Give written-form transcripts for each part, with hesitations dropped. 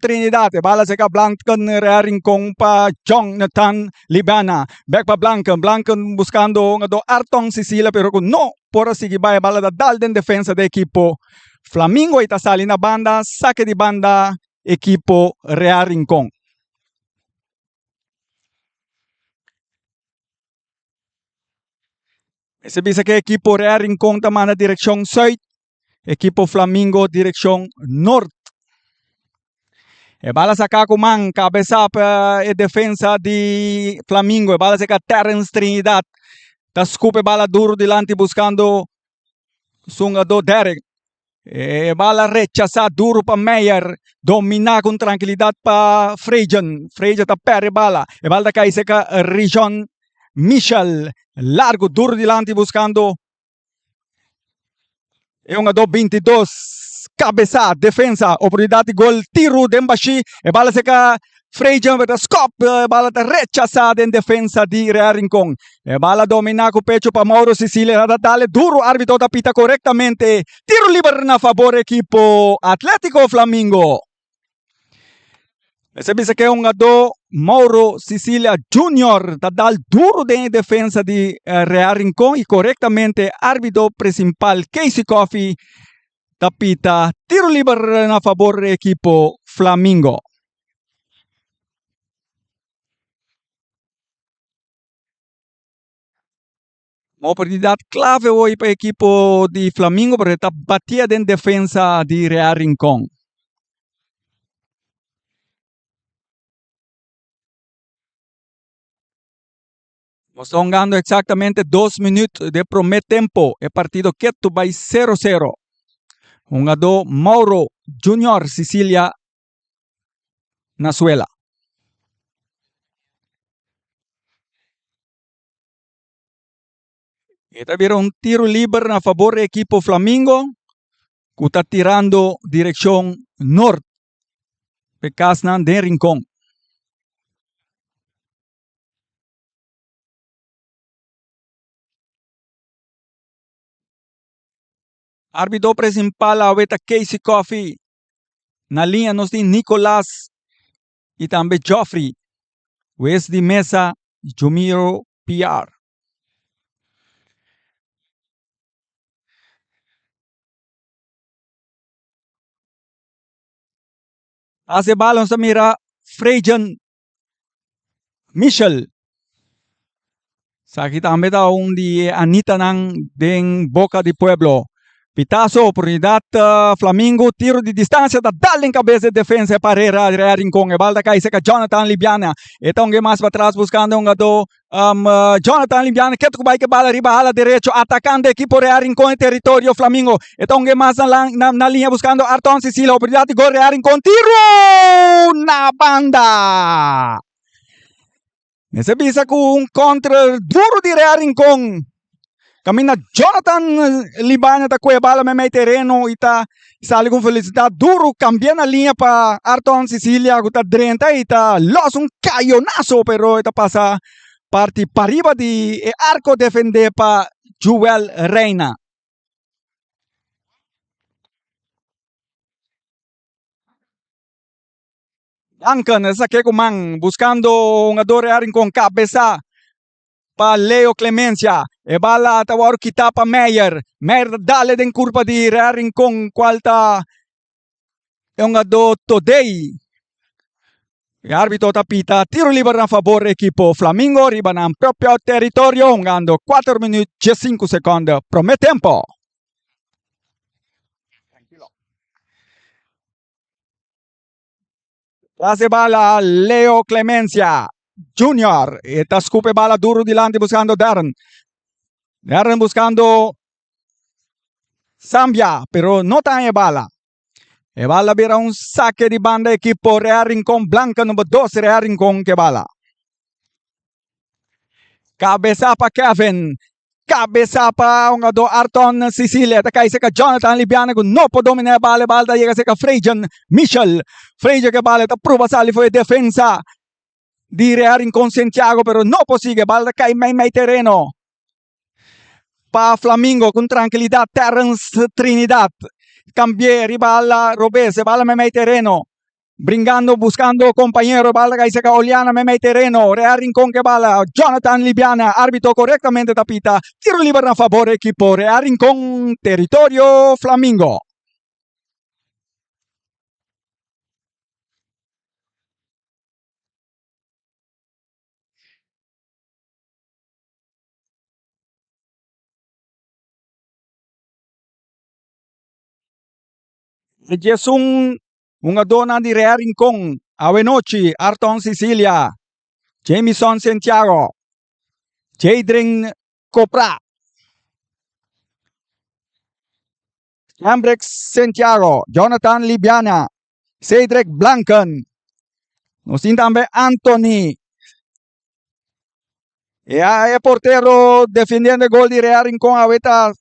Trinidad. E bala seka Blanken Real Rincon pa Jonathan Libana. Bek pa Blanken. Blanken buscando hungador Arton Sicilia pero ku no por a sigui bai. E bala ta dal den defensa di ekipo Flamingo y ta sali na banda. Sake di banda ekipo Real Rincon. Mester bisa ku ekipo Real Rincon ta manda direkshon sùit, ekipo Flamingo direkshon nort. E bala saka ku man, kabesa pa e defensa di Flamingo. E bala saka Terence Trinidad. Ta skup e bala duro dilanti buskando su hungadó Derek. E bala rechasá duro pa Meyer. Dominá ku trankilidat pa Frejen. Frejen ta pèrdè e bala. E bala ta kai serka Rijon Michel. Largu duro dilanti buskando e hungadó 22. Kabesá, defensa, oportunidat di gol, tiru den bashí. E bala serka Frejen ta skòp. E bala ta rechasá den defensa di Real Rincon. E bala dominá ku pecho pa Mauro Sicilia ta dale duro arbitro ta pita korektamente. Tiro liber na fabor ekipo Atletico Flamingo. Mester bisa ke hungadó Mauro Sicilia Junior ta dal duro den e defensa di Real Rincon i korektamente arbitro principal Casey Coffey ta pita tiro liber na fabor ekipo Flamingo. Un oportunidad clave hoy pa equipo di Flamingo, pero ta batia den defensa di Real Rincon. Nos ta hungando exactamente dos minuut de prome tempo. E partido ketu bai 0-0. Hungadó Mauro Junior Sicilia na suela. E ta bira un tiro liber na fabor di ekipo Flamingo ku ta tirando direkshon nort pe kasnan den Rincon. Arbitro principal awe ta Casey Coffey. Na liña nos tin Nicolas y tambe Geoffrey. Wes di mesa Jumiro PR. Hace bala nos ta mira Frejan Michel. Esaki tambe ta un di e Anitanan den boca di pueblo. Pitazo, oportunidad Flamingo, tiro di distancia ta dal den cabeza e defensa e parera Real Rincon. E bal ta cay cerca Jonathan Libiana. E ta un mas patras buscando un hungador um, Jonathan Libiana. Ketu cu bay ke bala riba ala derecho atacando equipo Real Rincon en territorio Flamingo. E ta un mas na, na, na linea buscando Arton Sicilia. Oportunidad di gol Real Rincon. Tiro na banda. Mester bisa ku un kontra duro di Real Rincon. Kaminda Jonathan Libana ta kue bala meimei tereno i ta sali ku felisidat duro kambia na liña pa Arton Sicilia ku ta drenta i ta los un kayonaso pero e ta pasa parti pariba di e arko defendé pa Joel Reina. Duncan esaki ku man buskando hungador e Rincon kabesa pa Leo Clemencia. E bala ta wòrdu kitá pa Meyer. Meyer ta dale den kurpa di Real Rincon kual ta e hungadó Todey. E árbitro ta pita tiro liber na fabor ekipo Flamingo riba nan propio teritorio hungando kuater minüt diesinku sekònde promé tempo. Tras e bala Leo Clemencia Junior. E ta scup e bala duro dilanti buscando Darren. Darren buscando Zambia, pero no ta e bala. E bala bira un saque di banda equipo Real Rincon Blanca number 2 Real Rincon ke bala. Cabeza pa Kevin. Cabeza pa hungador Arton Sicilia. Ta cai cerca Jonathan Libiana cu no por domina e bala. E bala ta yega cerca Frejan Michel. Frejan cu e bala ta proba sali for e defensa di Real Rincon Santiago pero no por sigue. E bala ta cai mei mei tereno pa Flamingo con tranquilidad Terrence Trinidad. Cambie riba ala robes. E bala mei mei tereno. Bringando, buscando compañero, bala cai seca Oliana, meimei tereno, Real Rincón ke bala, Jonathan Libiana, arbitro correctamente ta pita, tiro liber na favor equipo Real Rincón, territorio Flamingo. Djesun hungadónan di Real Rincon awe nochi, Arton Cicilia, Jamison Santiago, Jadrin Copra, Hendrik Santiago, Jonathan Libiana, Cedric Blanken. Nos tin tambe Anthony. E e portero defendiendo e gol di Real Rincon awe ta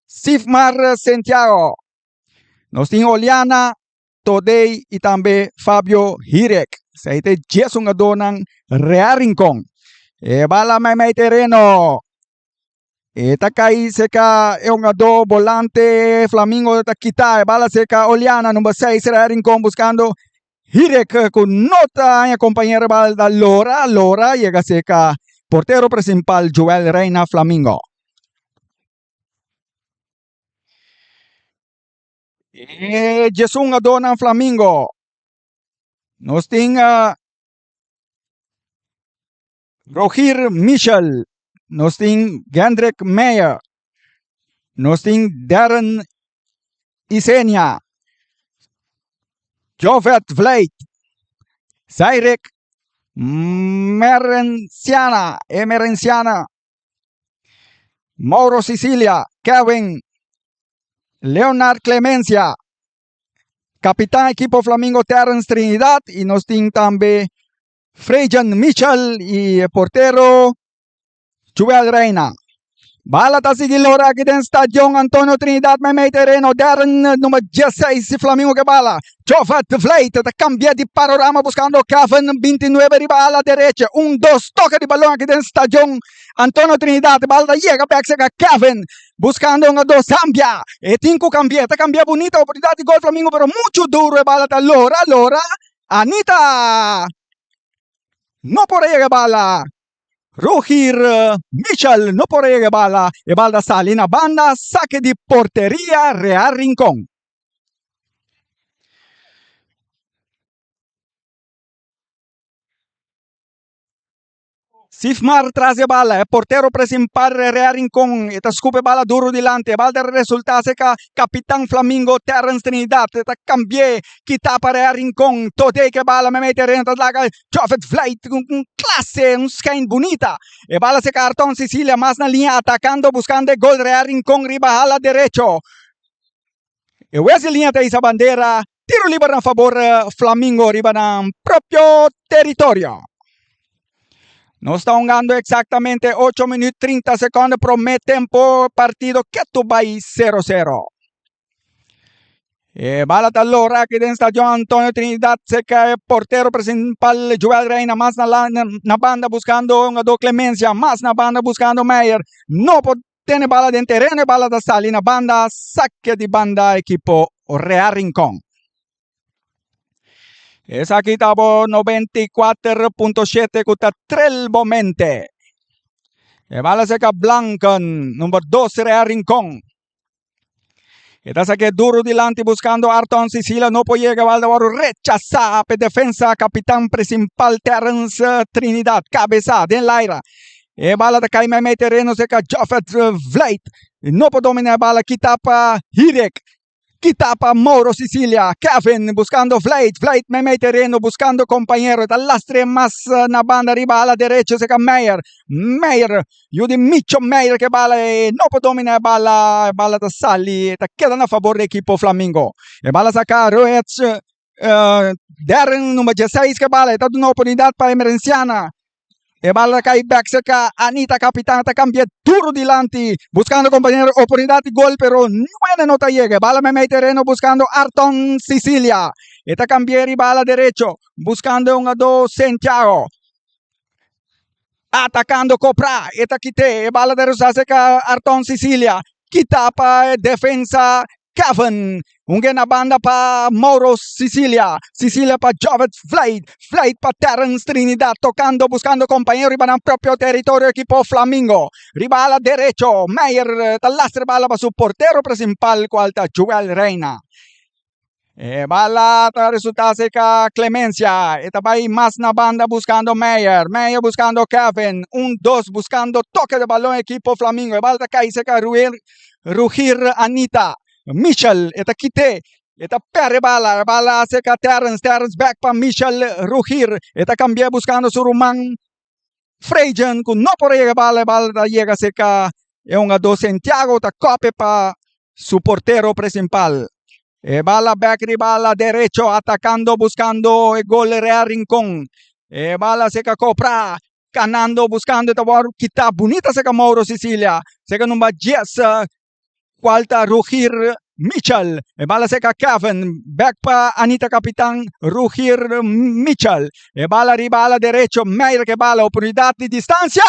Sifmar Santiago. Nos tin Oliana, Todey y tambe Fabio Hirek. Esei ta e dies hungadónan Real Rincon. E bala meimei tereno. E ta kai serka e hungadó bolante Flamingo ta kita e bala serka Oliana number 6 Real Rincon buscando Hirek ku no ta haña kompañero bal ta lora lora yega serka portero principal Joel Reina Flamingo. E djesun hungadónan Flamingo. Nos tin uh, Rogier Michel, nos tin Gendrik Meyer, nos tin Darren Isenia, Jovet Vleit, Zairek Merenciana, Emerenciana, Mauro Sicilia, Kevin, Leonard Clemencia, capitán equipo Flamingo Terence Trinidad y nos tin tambe Frejan Michel y portero Joel Reina. Bala ta sigui lora aki den stadion Antonio Trinidad meimei tereno. Darren number 16 Flamingo ke bala. Jovet Vleit ta cambia di panorama buscando Kevin 29 riba ala derecha. Un, dos, toque di balon aki den stadion Antonio Trinidad. Bala ta yega bek cerca Kevin buscando un dos cambia. E tin cu cambia, ta cambia bunita oportunidad di gol Flamingo pero mucho duro e bala ta lora, lora. Anita no por a yega bala. Rogier Michel no por a yega bala. E bal ta sali na banda, sake di porteria Real Rincon. Sifmar tras e bala, e portero principal Real Rincon, e ta scup e bala duro dilanti, e bala ta resulta cerca capitan Flamingo Terence Trinidad, e ta cambi'e, kita pa Real Rincon, Todey ke bala meimei tereno ta laga Jofet Vleit cu un clase, un schijn bunita, e bala cerca Arton Cecilia mas na liña atacando buscando e gol Real Rincon riba hala derecho. E wes di liña ta hisa bandera, tiro liber na fabor Flamingo riba nan propio teritorio. Nos ta hungando exactamente 8 minuut 30 seconde prome tempo partido ketu bai 0-0. E bala ta lora aki den stadion Antonio Trinidad cerca e portero principal Joel Reina mas na, la, na banda buscando hungador Clemencia mas na banda buscando Meyer no por Tene bala den tereno e bala ta sali na banda, sake di banda ekipo Real Rincon. Esaki ta bo 94.7 ku ta trel bo mente. E bala seka Blanken, number 2 Real Rincon. E ta sake duro dilanti buscando Arton Sicilia, no por yega, bala ta wòrdu rechasá pa e defensa kapitan principal Terence Trinidad. Kabesa den laira. E bala ta kai meimei tereno serka Joffet Vleit. No por domina e bala, kita pa Hirek. Kita pa Mauro Sicilia. Kevin buscando Vleit. Vleit meimei tereno buscando compañero. Ta lastre mas na banda riba ala derecho serka Meyer. Meyer Yu di Micho Meyer ke bala e no por domina e bala, e bala ta sali, ta keda na fabor di ekipo Flamingo. E bala saka Roets uh, Darren number 16 ke bala, e ta duna oportunidad pa Emerenciana. E bala ta kai bek serka Anita kapitan ta kambia duro dilanti buscando compañero oportunidad di gol pero nuene no ta yega. E bala meimei tereno buscando Arton Sicilia. E ta kambia riba ala derecho buscando un ado Santiago. Atacando Copra, e ta kite, e bala ta rusa cerca Arton Sicilia, kita pa e defensa Kevin. Un na banda pa Mauro Sicilia. Sicilia pa Jovet Vliet. Vliet pa Terence Trinidad. Tocando, buscando compañero riba nan propio territorio equipo Flamingo. Riba ala derecho. Meyer ta lastra bala pa su portero principal cual ta Joel Reina. E bala ta resulta cerca Clemencia. E ta bay mas na banda buscando Meyer. Meyer buscando Kevin. Un, dos buscando toque de balón equipo Flamingo. E bala ta cay cerca Ruir, Rugir Anita. Michel, e ta kite. E ta perde bala. E bala cerca Terence. Terence back pa Michel Rugir. E ta cambia buscando su ruman Frejen ku no por a yega bala. E bala ta yega cerca e hungador Santiago ta kope pa su portero principal. E bala back riba ala derecho atacando buscando e gol Real Rincon. E bala cerca Copra ganando buscando ta wòrdu kita bunita cerca Mauro Sicilia. Cerca number 10 cual ta Rugir Mitchell. E bala cerca Kevin. Back pa Anita Capitán Rugir Mitchell. E bala riba ala derecho. Meyer ke bala. Oportunidad di distancia.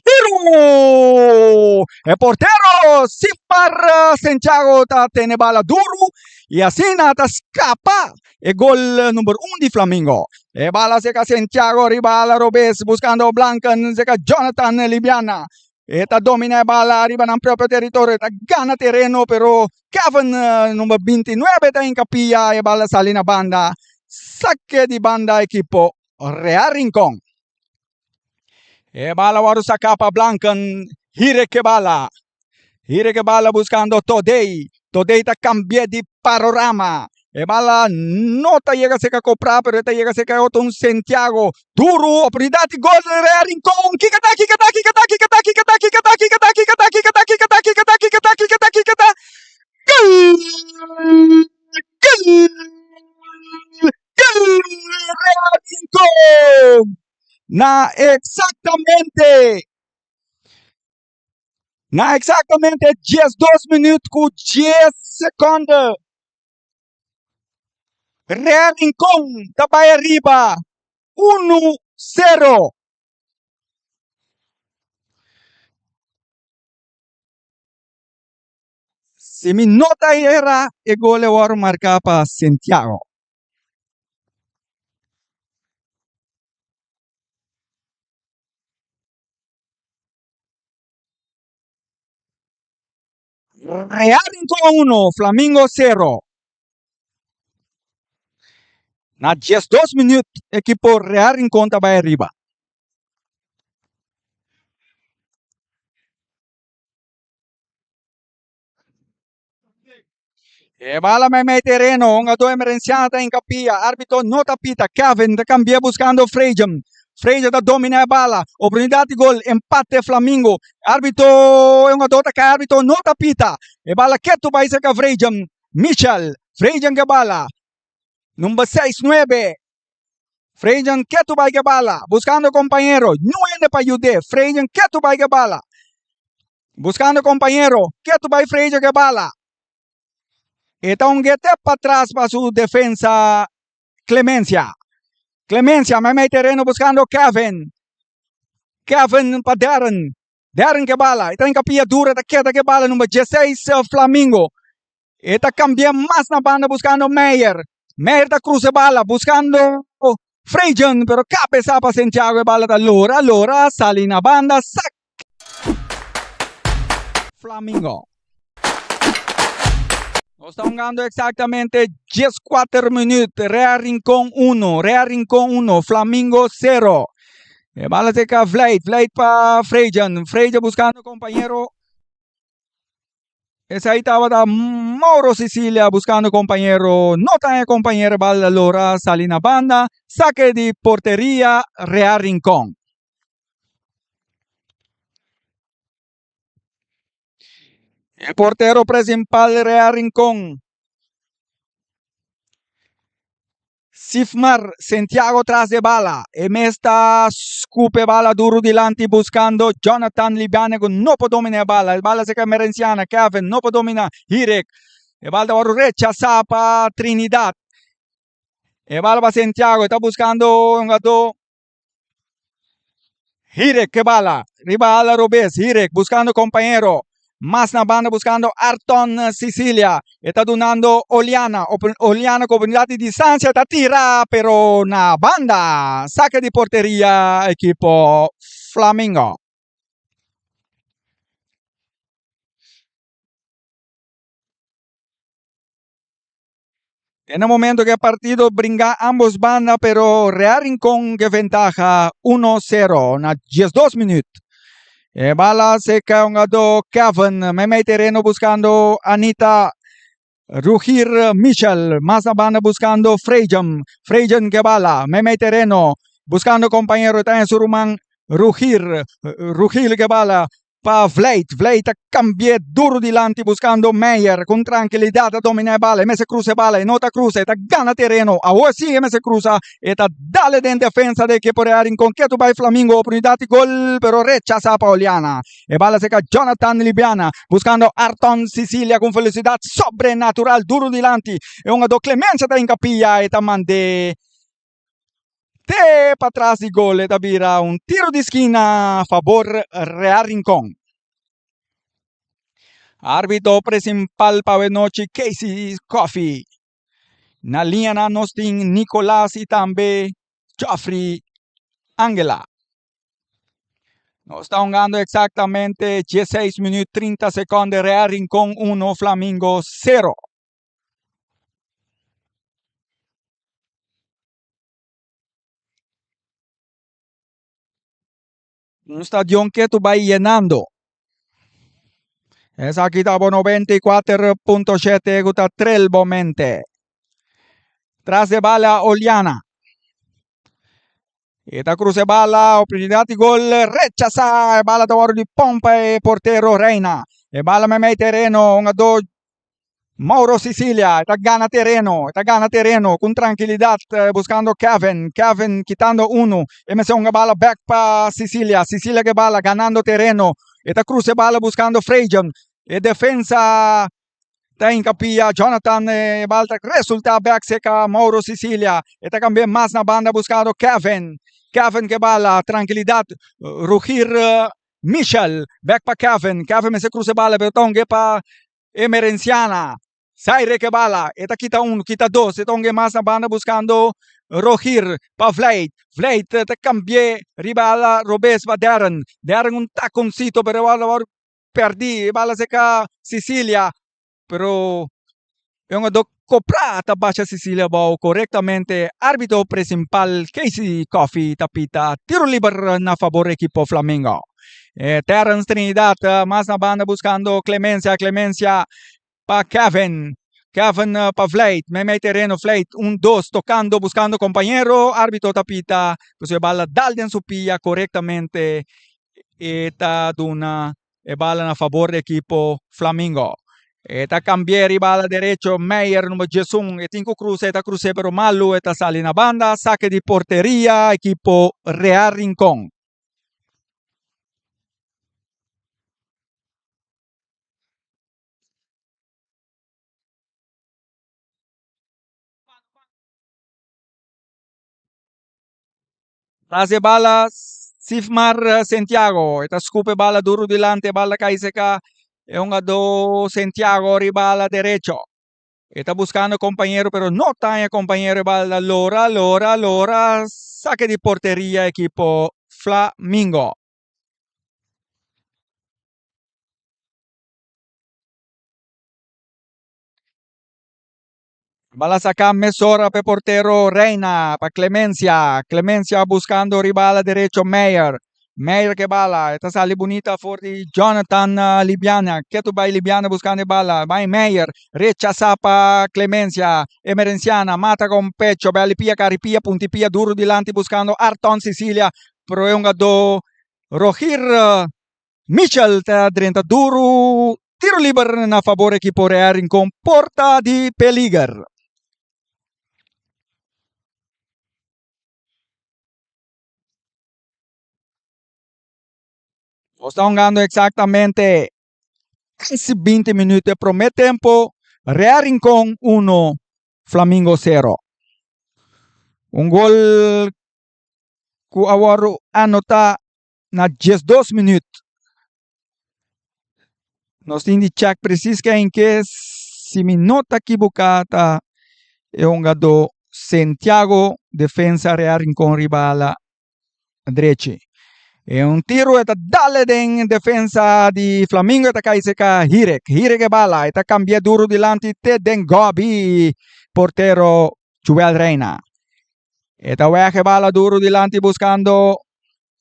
Tiro! E portero Sifar Santiago ta tene bala duro. Y asina ta scapa e gol number 1 di Flamingo. E bala cerca Santiago riba ala robes buscando Blanken cerca Jonathan Libiana. E ta domina e bala riba nan propio territorio, ta gana tereno, pero Kevin number 29 ta hincapia e bala sali na banda. Saque di banda equipo Real Rincon. E bala wòrdu saká pa Blanken, Hirek ke bala. Hirek ke bala buskando Todey. Todey ta kambia di panorama. E bala no ta yega serka Koprá, pero e ta yega serka e otro un Santiago. Duru, oportunidat di gol di Real Rincon. Kiko ta, kiko ta, kiko ta, kiko ta, kiko ta, kiko ta, kiko ta, kiko ta, kiko ta, kiko ta, kiko ta, kiko ta, kiko ta, kiko ta. Gol! Gol! Gol! Real Rincon! Na exactamente Na exactamente 12 minuut ku 10 seconde. Real Rincon ta bai ariba 1-0. Si mi no ta era, e gol e wòrdu marká pa Santiago. Real Rincon 1, Flamingo 0. Na 12 minuut equipo Real Rincon ta bai ariba. E bala meimei tereno, hungadó emerenciano ta hincapia, arbitro no ta pita, Kevin ta cambia buscando Frejem, Frejem ta domina e bala, oportunidad di gol, empate Flamingo, arbitro, e hungadó ta cay, arbitro no ta pita, e bala ketu bay cerca Frejem, Michel, Frejem ke bala, number 6, 9, Frejem ketu bay ke bala, buscando compañero, niun hende pa yud'é, Frejem ketu bay ke bala, buscando compañero, ketu bay Frejem ke bala. E ta un gete patras pa su defensa Clemencia. Clemencia meimei tereno buscando Kevin. Kevin pa Darren. Darren ke bala. E ta encapilla duro, e ta keda ke bala number 16 Flamingo. E ta cambia mas na banda buscando Meyer. Meyer ta cruza e bala buscando Frejan, pero cabeza pa Santiago e bala ta lora, lora, sali na banda, sac Flamingo. Nos ta hungando exactamente 14 minuut. Real Rincon 1, Real Rincon 1, Flamingo 0. E bala cerca Vlijt, Vlijt pa Frejan, Frejan buscando compañero. Esai tabata Mauro Sicilia buscando compañero. No ta e compañero bala lora sali na banda. Saque di porteria Real Rincon. E portero principal Real Rincon. Sifmar Santiago tras de bala. E mes ta scupe bala duro dilanti buscando Jonathan Libiane cu no por domina e bala. E bala se Merenciana. Kevin no por domina. Hirek. E bala ta wòrdu rechasá pa Trinidad. E bala pa Santiago. Ta buscando un hungadó Hirek ke bala. Riba ala robes. Hirek buscando compañero. Mas na banda buscando Arton Sicilia. E ta dunando Oliana. Oliana cu oportunidad di distancia ta tira pero na banda. Saque di porteria equipo Flamingo. Den e momento ku e partido bringa ambos banda pero Real Rincon ke ventaha uno sero na 12 minuut. E bala seka hungadó Kevin meimei tereno buskando Anita Rugir Michel mas na banda buskando Freyjan Freyjan ke bala meimei tereno buskando kompañero ta en su ruman Rugir Rugil ke bala Pa Vleit, Vleit a cambi'é duro dilanti buscando Meyer. Con tranquilidad a domina e bala. E mester cruza e bala. E no ta cruza. E ta gana tereno. Awor si e mester cruza. E ta dale den defensa de equipo Real Rincon. Ketu bay Flamingo. Oportunidad di gol pero rechasa pa Oliana. E bala seca Jonathan Libiana buscando Arton Sicilia con velocidad sobrenatural duro dilanti. E hungador Clemencia ta hinca pia. E ta mand'é. Te patras di gol e ta bira un tiro di skina fabor Real Rincon. Arbitro principal pa awe nochi Casey Coffey. Na liñanan nos tin Nicolas y tambe Geoffrey Angela. Nos ta hungando exactamente 16 minuut 30 seconde Real Rincon 1 Flamingo 0. Un stadion ketu bai yenando. Esaki ta bo 94.7 ku ta trel bo mente. Tras de bala Oliana. E ta cruza e bala, oportunidad di gol, rechasa, e bala ta wòrdu di pompa e portero Reina. E bala meimei tereno, un a dos Mauro Sicilia, e ta gana tereno, e ta gana tereno con tranquilidad buscando Kevin, Kevin quitando uno, e mester hunga bala back pa Sicilia, Sicilia ke bala ganando tereno, e ta cruza e bala buscando Frejon, e defensa Ta hincapia Jonathan e bal ta resulta bek seca Mauro Sicilia. E ta cambia mas na banda buscando Kevin. Kevin ke bala, tranquilidad. Rugir Michel, bek pa Kevin. Kevin mester cruza e bala pero ta hungue pa Emerenciana. Zaire ke bala, e ta kita un, kita dos, e ta hungue mas na banda buscando Rogir pa Vleit. Vleit ta cambie riba ala robes pa Darren. Darren un taconcito pero e bala Perdí e bala seca Sicilia, pero e hungador Copra ta basha Sicilia abou corectamente. Arbitro principal Casey Coffey ta pita tiro liber na fabor equipo Flamingo. E Terence Trinidad mas na banda buscando Clemencia, Clemencia pa Kevin, Kevin pa Vleit, meimei tereno Vleit, un dos tocando buscando compañero, arbitro ta pita, pasobra e bala dal den su pia corectamente. E ta duna e bala na fabor di ekipo Flamingo. E ta kambia riba ala derecho Meyer number 11. E tin ku krusa, e ta krus'é pero malu e ta sali na banda. Sake di porteria ekipo Real Rincon. Tras e bala Sifmar Santiago. E ta scup e bala duro dilanti. E bala cai seca e hungador Santiago riba ala derecho. E ta buscando compañero pero no ta haña compañero. E bala lora, lora, lora. Saque di porteria equipo Flamingo. Bala saca mesora pa e portero Reina, pa Clemencia. Clemencia buscando riba ala derecho Meyer. Meyer ke bala, e ta sali bunita for di Jonathan Libiana. Ketu bai Libiana buscando e bala. Bai Meyer, rechasa pa Clemencia. Emerenciana mata con pecho, bel pia, caripia, punti pia duro dilanti buscando Arton Sicilia. Pero e hungador Rogir Michel ta drenta duru tiro liber na fabor ekipo Real Rincon porta di peliger. Nos ta hungando exactamente casi 20 minuut e prome tempo. Real Rincon 1, Flamingo 0. Un gol cu a wordo anota na 12 minuut. Nos tin di check precies ken ke si mi no ta ekiboká ta e hungadó Santiago defensa Real Rincon riba ala drechi. E un tiro e ta dale den defensa di Flamingo e ta kai seka Hirek. Hirek e bala e ta kambia duro dilanti te den Gobi portero Joel Reina. E ta weg e bala duro dilanti buscando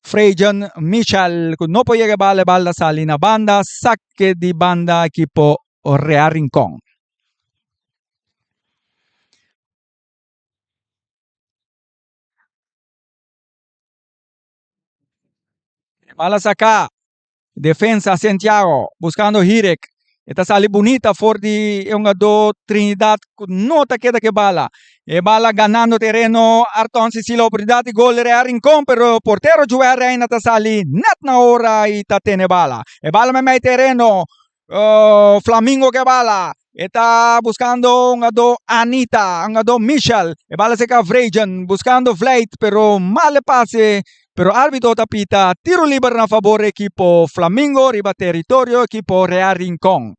Frejan Michel ku no por yega e bala, e bala ta sali na banda, sake di banda ekipo Real Rincon. E bala saka. Defensa Santiago buscando Hirek. E ta sali bunita for di e hungadó Trinidad ku no ta keda ku e bala. E bala ganando tereno Arton Cecilio oportunidat di gol Real Rincon pero portero Joel Reina ta sali net na ora i ta tene bala. E bala meimei tereno Flamingo ku e bala. E ta buscando hungadó Anita, hungadó Michel. E bala seca Vrejen buscando Vleit pero mal e pase. Pero arbitro ta pita tiro liber na fabor ekipo Flamingo riba teritorio ekipo Real Rincon.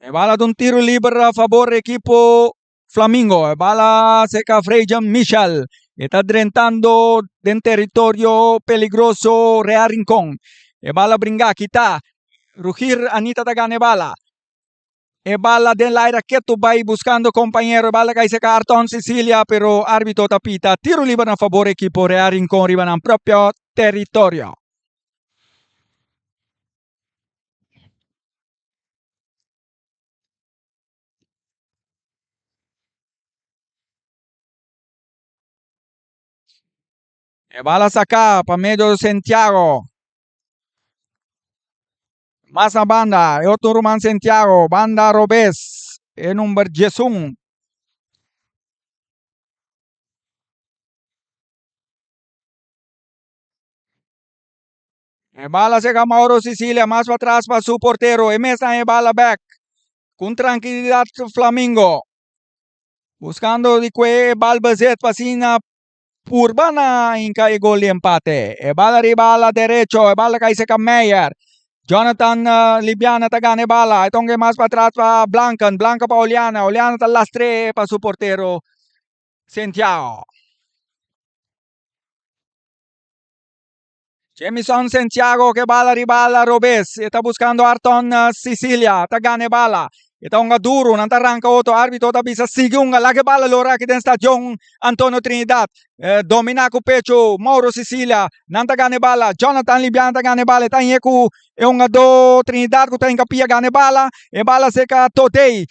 E bala ta un tiro liber a fabor ekipo Flamingo. E bala seca Frejan Michel. E ta drentando den teritorio peligroso Real Rincon. E bala bringa kita. Rugir Anita ta gana e bala. E bala den laira ketu bai buscando compañero. E bala kai seca Arton Cecilia, pero arbitro ta pita tiro liber na fabor ekipo Real Rincon riba nan propio teritorio. E bala saká pa medio Santiago. Mas na banda, e otro ruman Santiago, banda robes, e number 11. E bala sega Mauro Sicilia mas patras pa su portero. E mes e bala back. Con tranquilidad Flamingo. Buscando di kue e bal bezet pa asina purba na hinka e gol di empate. E bala riba ala derecho. E bala kai seka Meyer. Jonathan Libiana ta gana e bala. E tonge mas patras pa Blanken. Blanken pa Oliana. Oliana ta lastre pa su portero Santiago. Jamison Santiago ke bala riba ala robes. E ta buscando Arton Sicilia. Ta gana e bala. E ta hunga duro. Nan ta ranca otro. Arbitro ta bisa sigui hunga. Laga e bala lora aki den stadion Antonio Trinidad. Domina cu pecho Mauro Sicilia. Nan ta gana e bala. Jonathan Libiana ta gana e bala. E ta hye cu e hungador Trinidad cu ta hinca pia gana e bala. E bala seca Todey.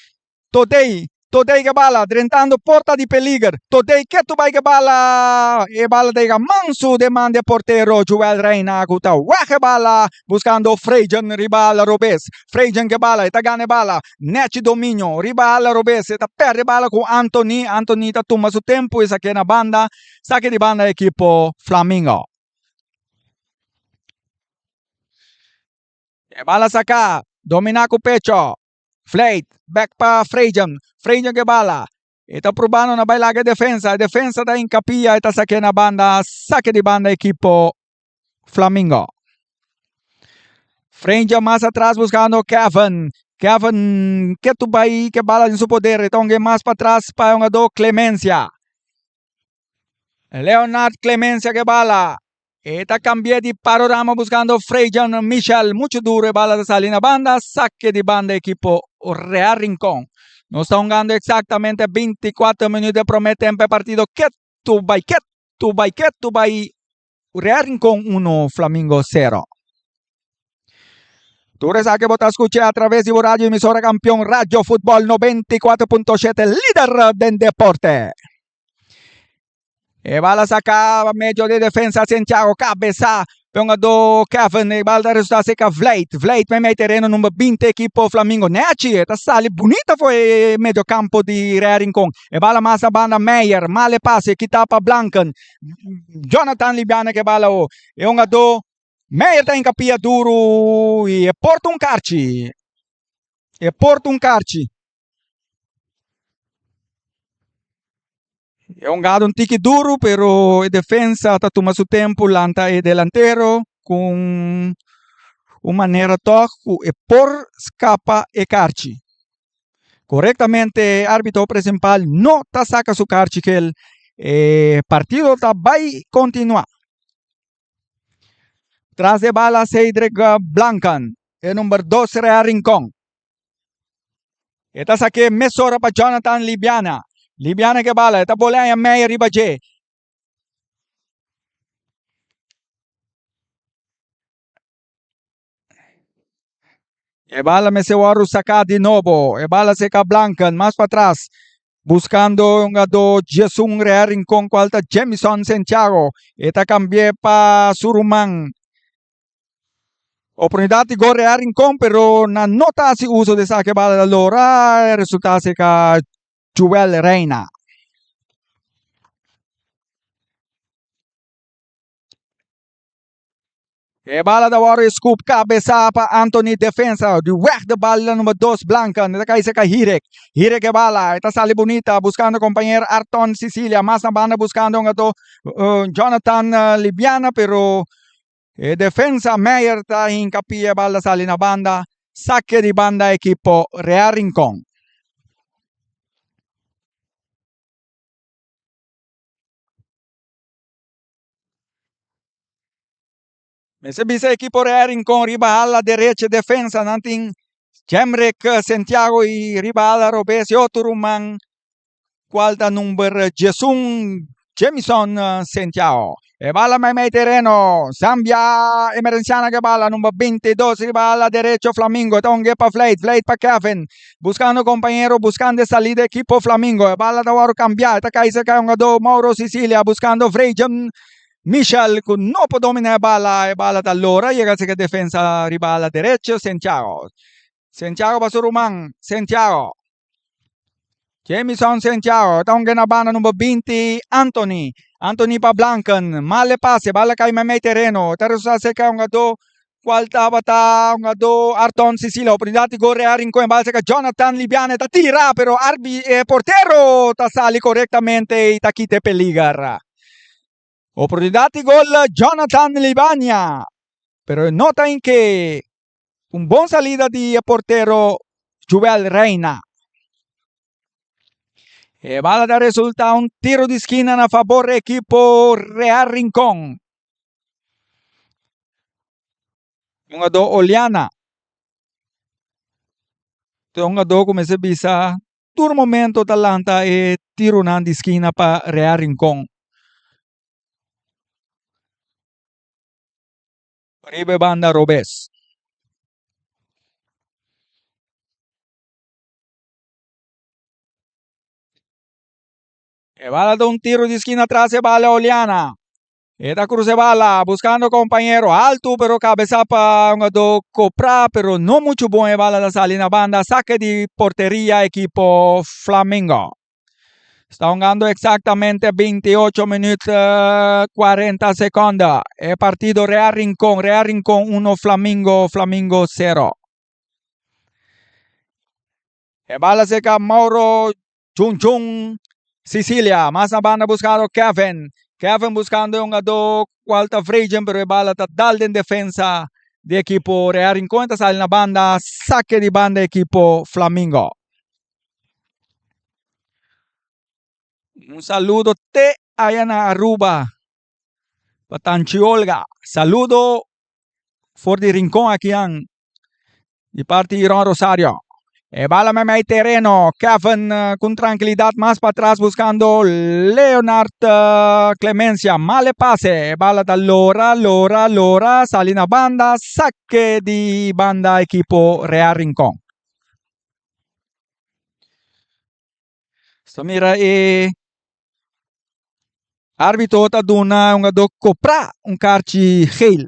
Todey, Todey ke bala, drentando porta di peliger. Todey ketu bai ke bala, e bala ta yega mansu den man di e portero Joel Reina ku ta wèg e bala buskando Frejen riba ala robes. Frejen ke bala, e ta gana e bala. Nechi dominio riba ala robes, e ta pèrdè e bala ku Anthony. Anthony ta tuma su tempu i sak'é na banda. Saki di banda ekipo Flamingo. E bala saká, dominá ku pecho. Vleit, bek pa Frejan. Frejan ke bala. E ta probando na bai laga e defensa. E defensa ta inkapia, e ta sake na banda. Sake di banda ekipo Flamingo. Frejan mas atras buscando Kevin. Kevin ketu bai ke bala den su poder. E ta hunga mas patras pa e hungador Clemencia. Leonard Clemencia ke bala. E ta cambia di panorama buscando Frejan Michel. Mucho duro e bala ta sali na banda. Saque di banda equipo Real Rincon. Nos ta hungando exactamente 24 minuut di prome tempo e partido ketu bai ketu bai ketu bai Real Rincon 1 Flamingo 0. Tur esaki bo ta skucha a traves di bo radio emisora kampion Radio Futbol 94.7 lider den deporte. E bala saca medio de defensa Santiago cabeza Pongador Kevin e bala ta resulta seca Vleit. Vleit mei mei terreno number 20 equipo Flamingo. Nechi e ta sali bonita for e medio campo di Real Rincon. E bala mas na banda Meyer. Male pase kita pa Blanken. Jonathan Libiana ke bala o. E hungador Meyer ta hinca pia duro y e porta un karchi. E por ta un karchi. E un gado un tiki duru, pero e defensa ta tuma su tempu lanta e delantero ku un manera tòg ku e por skapa e karchi. Korektamente e arbitro presimpal no ta saka su karchi kel e partido ta bai kontinuá. Tras de bala Cedric Blanken, e number dos Real Rincon. E ta sak'é mesora pa Jonathan Libiana. Libiana ke bala, e ta bolea haña Meyer riba dje. E bala mester wòrdu saká di nobo. E bala seka Blanken mas patras. Buskando e hungadó Jason Real Rincon kual ta Jamison Santiago. E ta kambi'é pa su ruman. Oportunidat di gol Real Rincon pero nan no ta hasi uso di esaki. E bala ta lora. E resultado seka Joel Reina. E bala ta wòrdu scoop kabesá pa Anthony defensa di wèg de bal na number dos Blanca ta kai serka Hirek. Hirek e bala e ta sali bunita buskando kompañero Arton Cecilia mas na banda buskando un gato Jonathan Libiana pero e defensa Meyer ta hinka pia e bal ta sali na banda sake di banda ekipo Real Rincon. Mester bisa ekipo Real Rincon riba ala derecha defensa nan tin Jemrick Santiago y riba ala robes e otro ruman cual ta number 11 Jamison Santiago. E bala meimei tereno Zambia Emerenciana ke bala number 22 riba ala derecho Flamingo ta hungue pa Vleit, Vleit pa Kevin buscando compañero buscando e salida ekipo Flamingo e bala ta wòrdu cambia e ta kai cerca e hungador Mauro Sicilia buscando Vrejan Michel ku no por domina e bala, e bala ta lora yega cerca defensa riba ala derecho Santiago. Santiago pa su ruman Santiago. Jamison Santiago ta hunga na banda number 20 Anthony. Anthony pa Blanken. Mal e pase, bala kai meimei tereno. Ta resulta cerca hungador cual tabata hungador Arton Sicilia. Oportunidad di gol Real Rincon. Bala cerca Jonathan Libiana. Ta tira pero arbi e portero ta sali correctamente y ta kita e peliger. Oportunidad di gol Jonathan Libania. Pero nota en que un bon salida di e portero Joel Reina. E bala ta resulta un tiro di skina na favor ekipo Real Rincon. Hungador Oliana. Ta un hungador ku mester bisa tur momento ta lanta e tironan di skina pa Real Rincon. Riba e banda robes. E bala ta un tiro di skina tras e bala Oliana. E ta cruza e bala buscando compañero alto pero cabeza pa hungador Copra pero no mucho bon e bala ta sali na banda saque di porteria equipo Flamingo. Sta hungando exactamente 28 minuut 40 seconde. E partido Real Rincon, Real Rincon 1 Flamingo, Flamingo 0. E bala seca Mauro Chun Chun Sicilia. Mas na banda buscando Kevin. Kevin buscando un jugador cual ta Vregen, pero e bala ta dal den defensa di equipo Real Rincon. Ta sali na banda, saque di banda equipo Flamingo. Un saludo te allá na Aruba. Pa Tanchi Olga. Saludo for di Rincon aki an. Di parti Iron Rosario. E bala meimei tereno. Kevin eh, con tranquilidad mas para atrás buscando Leonard eh, Clemencia. Male pase. E bala da Lora, Lora, Lora. Sali na banda. Saque di banda equipo Real Rincon. Sta mira e arbitro ta duna un hungador kopra un karchi geel.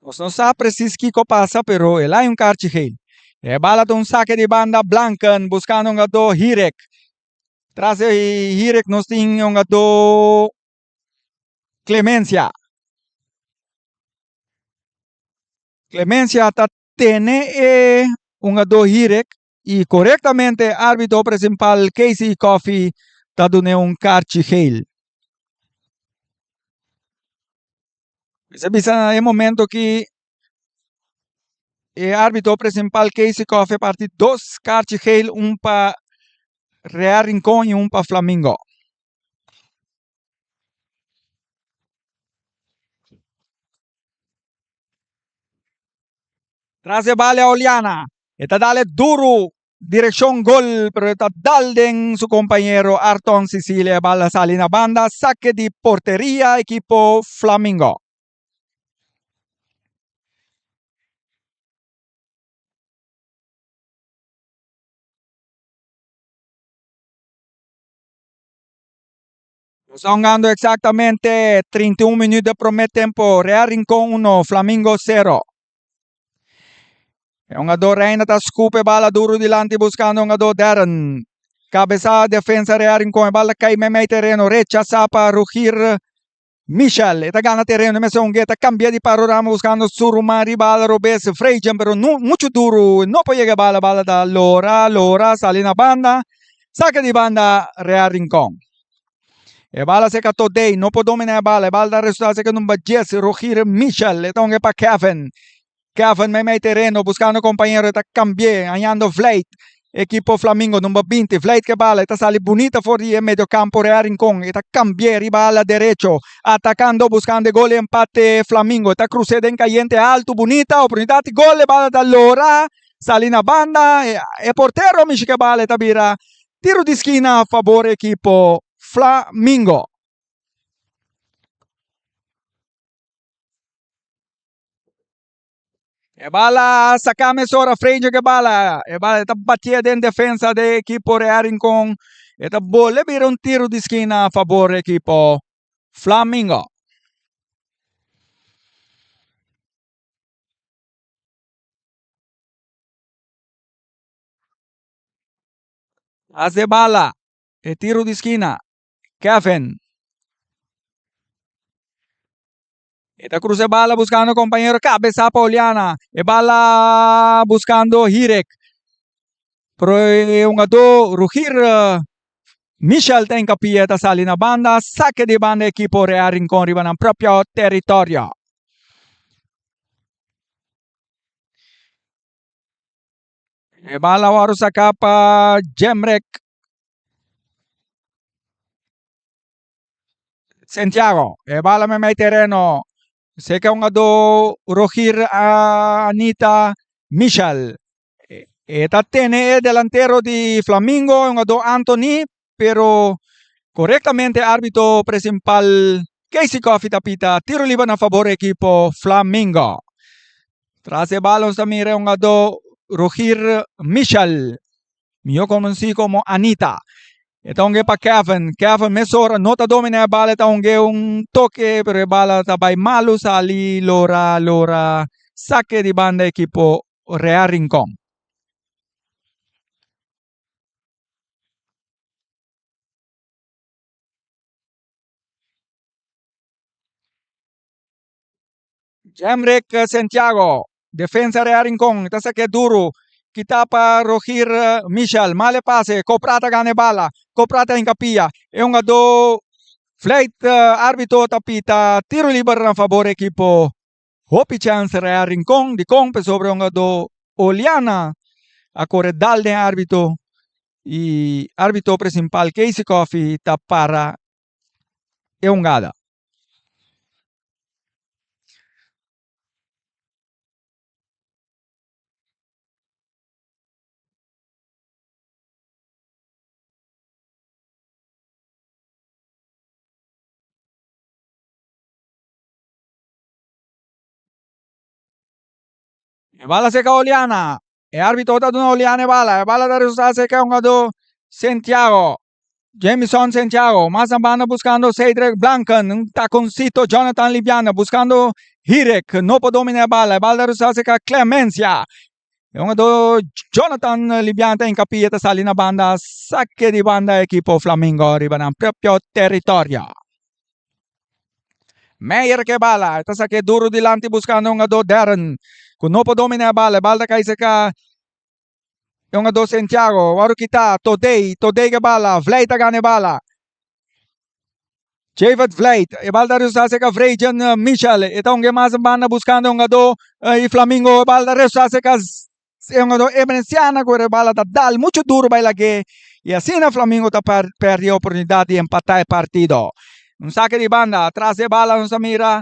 Nos no sa precies kiko pasa pero el hay un karchi geel. E bala ta un sake di banda Blanken buskando un hungador Hirek. Tras di Hirek nos tin un hungador. Clemencia. Clemencia ta tene e hungadó Hirek i korektamente árbitro prinsipal Casey Coffey ta dun'é un karchi geel. Mester bisa na e momento ki e árbitro prinsipal Casey Coffey a parti dos karchi geel, un pa Real Rincon i un pa Flamingo. Tras e bal e Oliana. E ta dal e duru direkshon gol, pero e ta dal den su kompañero Arton Sicilia. E bal a sali na banda, sake di porteria ekipo Flamingo. Nos ta hungando exactamente 31 minuut de prome tempo. Real Rincon 1, Flamingo 0. E hungador Reina ta scupe bala duro dilanti buscando hungador Darren. Cabeza defensa Real Rincon. E bala cai meimei terreno. Rechasa pa Rugir Michel. E ta gana terreno. Mester hungue ta cambia di panorama buscando su ruman riba ala robes. Freidjen pero no mucho duro. No por yega e bala. Bala ta lora, lora, sali na banda. Saca di banda Real Rincon. E bala seca Todey, no por domina e bala. E bala ta resulta seca number 10, Rogier Michel. E ta hunga pa Kevin. Kevin meimei tereno buscando compañero. E ta cambie, hañando Vleit. Equipo Flamingo number 20. Vleit ke bala. E ta sali bunita for di e mediocampo Real Rincon. E ta cambie riba ala derecho. Atacando, buscando e gol e empate Flamingo. E ta cruce den cayente alto, bunita. Oportunidad di gol. E bala ta lora. Sali na banda. E portero mishi ke bala. E ta bira Tiro di skina a fabor ekipo Flamingo. E bala saca mesora Frenger ke bala. E bala ta batia den defensa de ekipo Real Rincon. E ta bole bira un tiro di skina a fabor ekipo Flamingo. Hace bala. E tiro di skina. Kevin. E ta cruza e bala buscando compañero. Cabeza pa Oliana. E bala buscando Hirek. Pero e hungador Rugir Michel ta encapia ta sali na banda. Saque di banda equipo Real Rincon riba nan propio territorio. E bala wòrdu saká pa Jemrek Santiago. E bala meimei tereno. Seka un ado Rogir Anita Michel. E ta tene e delantero di Flamingo, un ado Anthony, pero korektamente árbitro principal Casey Coffey ta pita tiro liber na fabor ekipo Flamingo. Tras e bala nos ta mira e hungadó Rogir Michel, mihó konosí komo Anita. E ta hunga pa Kevin. Kevin mesora no ta dominá e bala, e ta hunga un toke, pero e bala ta bai malu sali lora lora sake di banda ekipo Real Rincon. Jemrick Santiago, defensa Real Rincon, ta saque duro, kita pa Rogir Michel, male pase, Coprata gana e bala, Coprata hincapia, e hungador Vleit, arbitro ta pita tiro liber na fabor ekipo Hopi chance Real Rincon, dikon pasobra e hungador Oliana a kore dal den arbitro y arbitro principal Casey Coffey ta para e hungada. E bala seca Oliana. E arbitro ta duna Oliana e bala. E bala ta resulta seca hungador Santiago. Jamison Santiago. Mas na banda buscando Cedric Blanken. Un taconcito Jonathan Liviana buscando Hirek. No por domina e bala. E bala ta resulta seca Clemencia. E hungador Jonathan Liviana ta hincapia ta sali na banda. Saque di banda equipo Flamingo riba nan propio territorio. Meyer ke bala, ta sake duro dilanti buscando un hungador Darren, cu no por domina e bala, e bala ta cay cerca e hungador Santiago, wou kita Todey, Todey ke bala, Vleit ta gana e bala. Javed Vleit, e bala ta resa cerca Vrejen Michel, e ta hunga mas banda buscando e hungador y Flamingo, e bala ta resa cerca E hungador emerenciana cu e bala ta dal mucho duro bay lag'e y asina Flamingo ta perde e oportunidad di empata e partido. Un saque di banda, tras e bala nos ta mira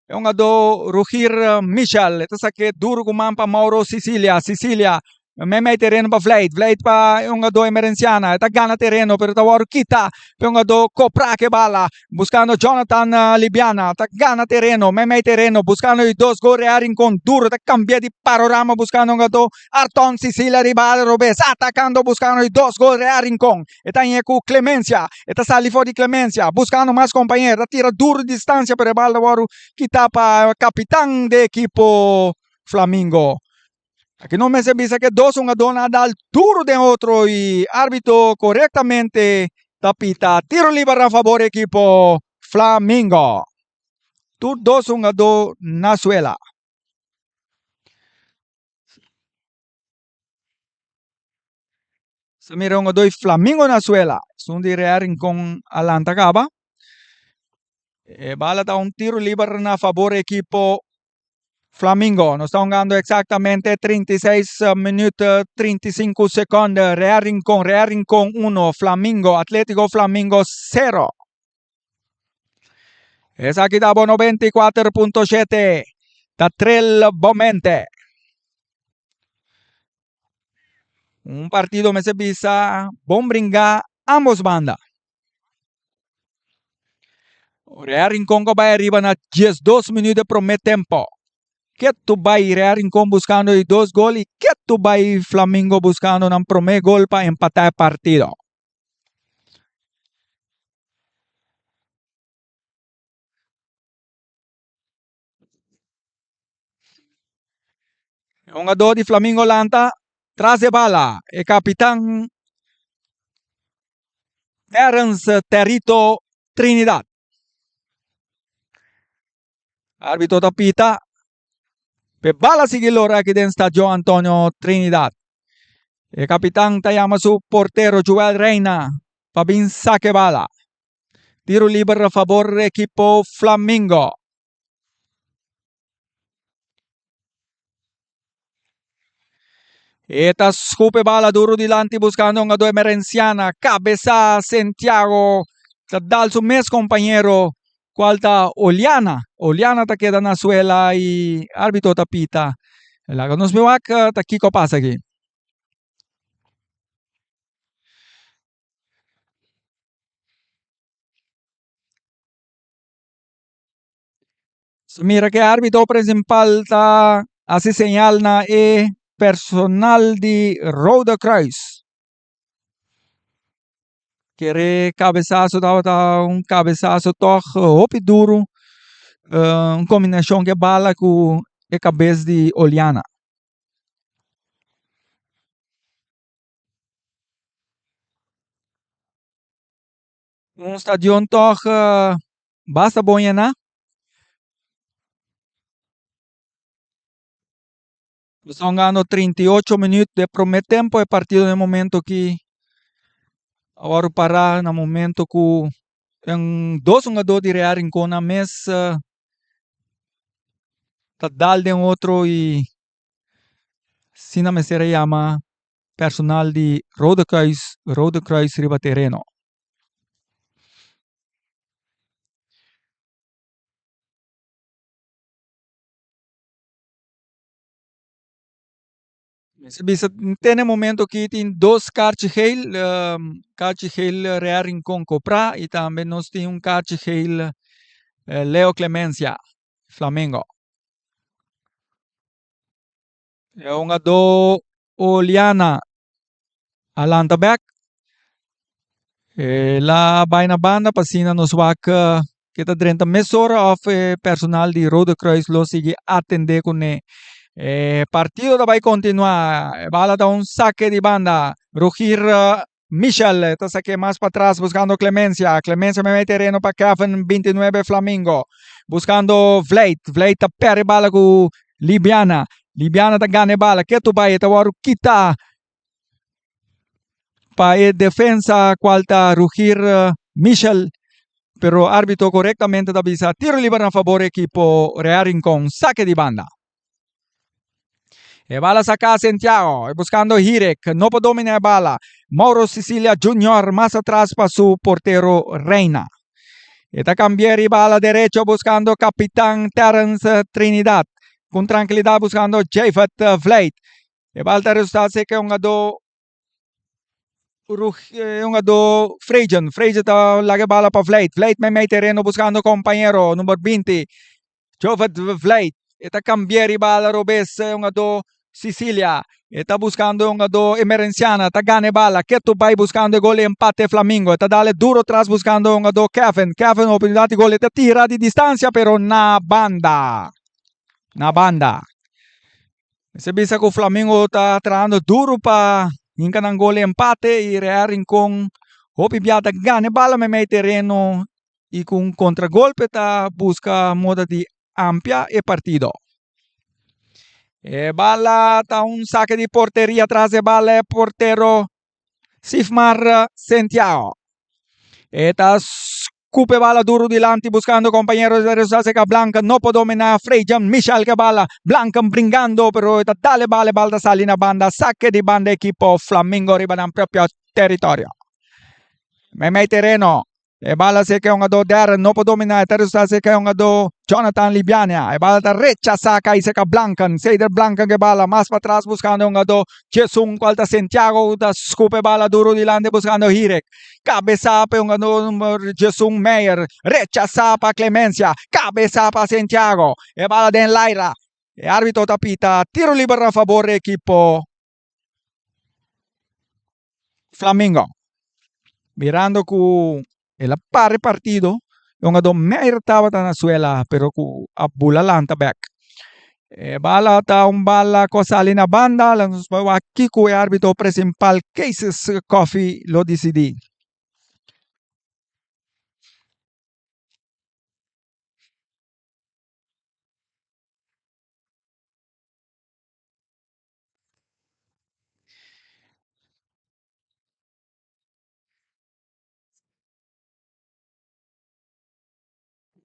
e hungador Rugir Michel, e ta saque duro cu man pa Mauro Sicilia, Sicilia mei mei tereno pa Vleit, Vleit pa e hungador emerenciana, e ta gana tereno pero ta worde kita pa e hungador Copra cu e bala. Buscando Jonathan Libiana, ta gana tereno, meimei tereno, buscando di dos gol Real Rincon duro, ta cambia di panorama buscando un gato Arton Sicilia riba ala robes, atacando buscando di dos gol Real Rincon, e ta ñe cu Clemencia, e ta sali for di Clemencia, buscando mas compañero, ta tira duro di distancia pero e bal ta wordo kita pa capitan di ekipo Flamingo. Aki no mester bisa ke dos hungadónan a dal duro den otro i árbitro korektamente ta pita tiro liber na fabor ekipo Flamingo. Tur dos hungadó na suela. Sa mira hungadó di Flamingo na suela. Esun di Real Rincon a lanta kaba. E bala ta un tiro liber na fabor ekipo Flamingo. Nos ta hungando exactamente 36 minuut 35 seconde. Real Rincon, Real Rincon 1, Flamingo, Atletico Flamingo 0. Esaki ta bo 94.7. Ta trel bo mente. Un partido mester bisa bon bringa ambos banda. Real Rincon ko bai ariba na 12 minuut de prome tempo. Ketu bai Real Rincon buscando di dos gol y ketu bai Flamingo buscando nan prome gol pa empata e partido. E hungador di Flamingo lanta tras e bala. E kapitan Terence Territo Trinidad. Arbitro ta pita. Pe bala sigui lora aki den Stadion Antonio Trinidad. E kapitan ta yama su portero Joel Reina pa bin sake bala. Tiro liber a favor ekipo Flamingo. E ta scupe bala duro dilanti buscando un jugador Emerenciana. Cabeza Santiago ta dal su mes compañero cual ta Oliana. Oliana ta keda na suela y arbitro ta pita. Laga nos wak ta kiko pasa aki. Mira ke arbitro principal ta hasi señal na e personal di Rode Kruis. Kere cabesazo tabata un cabesazo toch hopi duro. Un combinacion ke bala ku e cabes di Oliana. Un stadion tòg basta bon yená. Nos ta hungando 38 minuut de prome tempo e partido na e momento aki a wòrdu pará na momento ku un dos hungadó di Real Rincon nan mes ta dal den otro i asina mester a yama personal di Rode Kruis, Rode Kruis riba tereno. Mester bisa te na e momento aki tin dos kaarchi geel, kaarchi geel Real Rincon Copra y tambe nos tin un kaarchi geel Leo Clemencia, Flamengo. E hungadó Oliana a lanta bek. El a bai na banda pa asina nos wak ke ta drenta mesora òf e personal di Rode Kruis lo sigui atendé kuné. E partido ta bai kontinuá. E bala ta un sake di banda. Rogier. Michel ta saque mas patras buscando Clemencia. Clemencia meimei tereno pa Kevin 29 Flamingo. Buscando Vleit. Vleit ta perde bala cu Libiana. Libiana ta gana e bala. Ketu bai ta wòrdu kita pa e defensa cual ta Rugir Michel. Pero arbitro corectamente ta bisa tiro liber na fabor equipo Real Rincon. Saque di banda. E bala saca Santiago, buscando Hirek, no por domina e bala. Mauro Sicilia Junior mas atras pa su portero Reina. E ta cambia riba ala derecho buscando capitan Terence Trinidad. Con tranquilidad buscando Jafet Vleit. E bala ta resulta ser que hungador hungador Frejen. Frejen ta laga e bala pa Vleit. Vleit meimei tereno buscando compañero number 20. Jovet Vleit e ta cambia riba ala robes e hungador Sicilia. E ta buscando e hungador Emerenciana. Ta gana e bala. Ketu bay buscando e gol di empate Flamingo. E ta dale duro tras buscando e hungador Kevin. Kevin oportunidad di gol. E ta tira di distancia pero na banda. Na banda. Mester bisa cu Flamingo ta trahando duro pa hinca nan gol di empate y Real Rincon hopi bia ta gana e bala meimei tereno y cu un contragolpe ta busca moda di amplia e partido. E bala ta un saque di porteria tras e bala e portero Sifmar Santiago. E ta scupe bala duro dilanti buscando compañero de Seca Blanca no por domina Freyjan Michel ke bala Blanca bringando pero e ta dale bala e bala ta sali na banda saque di banda equipo Flamingo riba nan propio territorio. Meimei tereno E bala se ke hungadó Darren no por dominá. E ta resultá se ke hungadó Jonathan Libiania. E bala ta rechasá kai seka Blanken. Seider Blanken ke bala mas patras buskando e hungadó Jesung kual ta Santiago ku ta skup e bala duru dilanti buskando Hirek. Kabesá pa e hungadó number Jesung Meyer. Rechasá pa Clemencia. Kabesá pa Santiago. E bala den laira. E árbitro ta pita tiro liber na fabor di ekipo Flamingo. Mirando ku el a para e partido, e hungadó Meyer tabata na suela, pero ku a bula lanta bek. E bala ta un bala ku a sali na banda, la nos bai wak kiko e arbitro principal Cases Coffee lo disidí.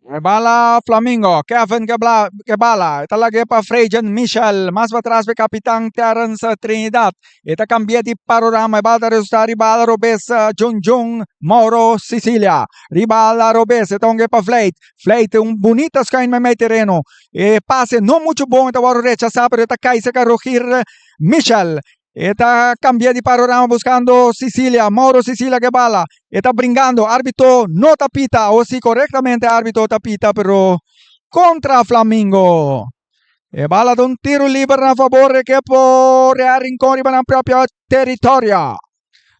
E bala Flamingo, Kevin ke bla ke bala, e ta lag'é pa Frejan Michel, mas patras pa e kapitan Terence Trinidad. E ta kambia di panorama, e bala ta resultá riba ala robes Jun Jun Mauro Sicilia. Riba ala robes e ta hung'é pa Vleit. Vleit un bunita schuin meimei tereno. E pase no mucho bon, e ta wòrdu rechasá, pero e ta kai serka Rogier Michel. E ta kambia di panorama buskando Sicilia, Mauro Sicilia ke bala. E ta bringando, arbitro no ta pita, o si korektamente arbitro ta pita, pero kontra Flamingo. E bala ta un tiro liber na fabor ekipo Real Rincon riba nan propio teritorio.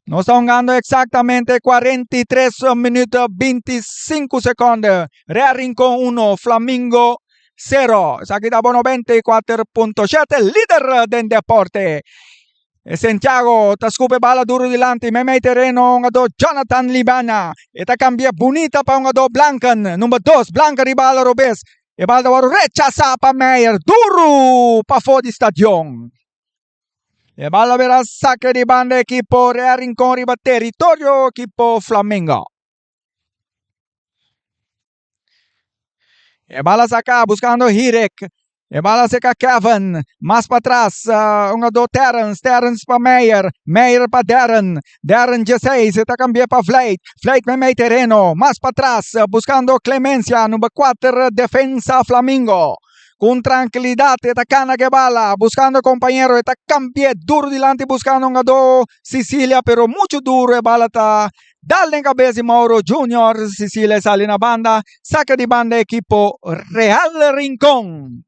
Nos ta hungando exactamente 43 minuut 25 seconde. Real Rincon 1, Flamingo 0. Esaki ta bo 94.7, lider den deporte. Santiago ta scupe bala duro dilanti, meimei tereno hungador Jonathan Libana. E ta cambia bunita pa hungador Blanken, number 2, Blanken riba ala robes. E bala ta wòrdu rechasá pa Meyer, duru pafó di stadion. E bala bira sake di banda ekipo Real Rincon riba teritorio ekipo Flamengo. E bala saka buscando Hirek. E bala seka Kevin. Mas patras hungador Terence. Terence pa Meyer. Meyer pa Darren. Darren 16. E ta cambia pa Vleit. Vleit meimei tereno. Mas patras buscando Clemencia. Number 4 defensa Flamingo. Con tranquilidad e ta cana ke bala buscando compañero e ta cambia duro dilanti buscando hungador Sicilia pero mucho duro e bala ta dal den cabeza di Mauro Junior Sicilia sali na banda saca di banda equipo Real Rincon.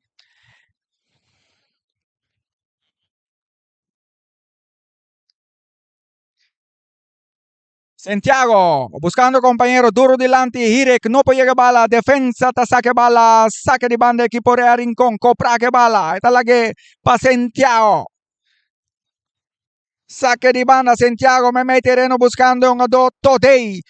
Santiago buscando compañero duro dilanti Hirek no por yega bala defensa ta saca bala saca di banda equipo Real Rincon copra ke bala e ta lage pa Santiago. Saque di banda Santiago meimei tereno buscando un do Todey.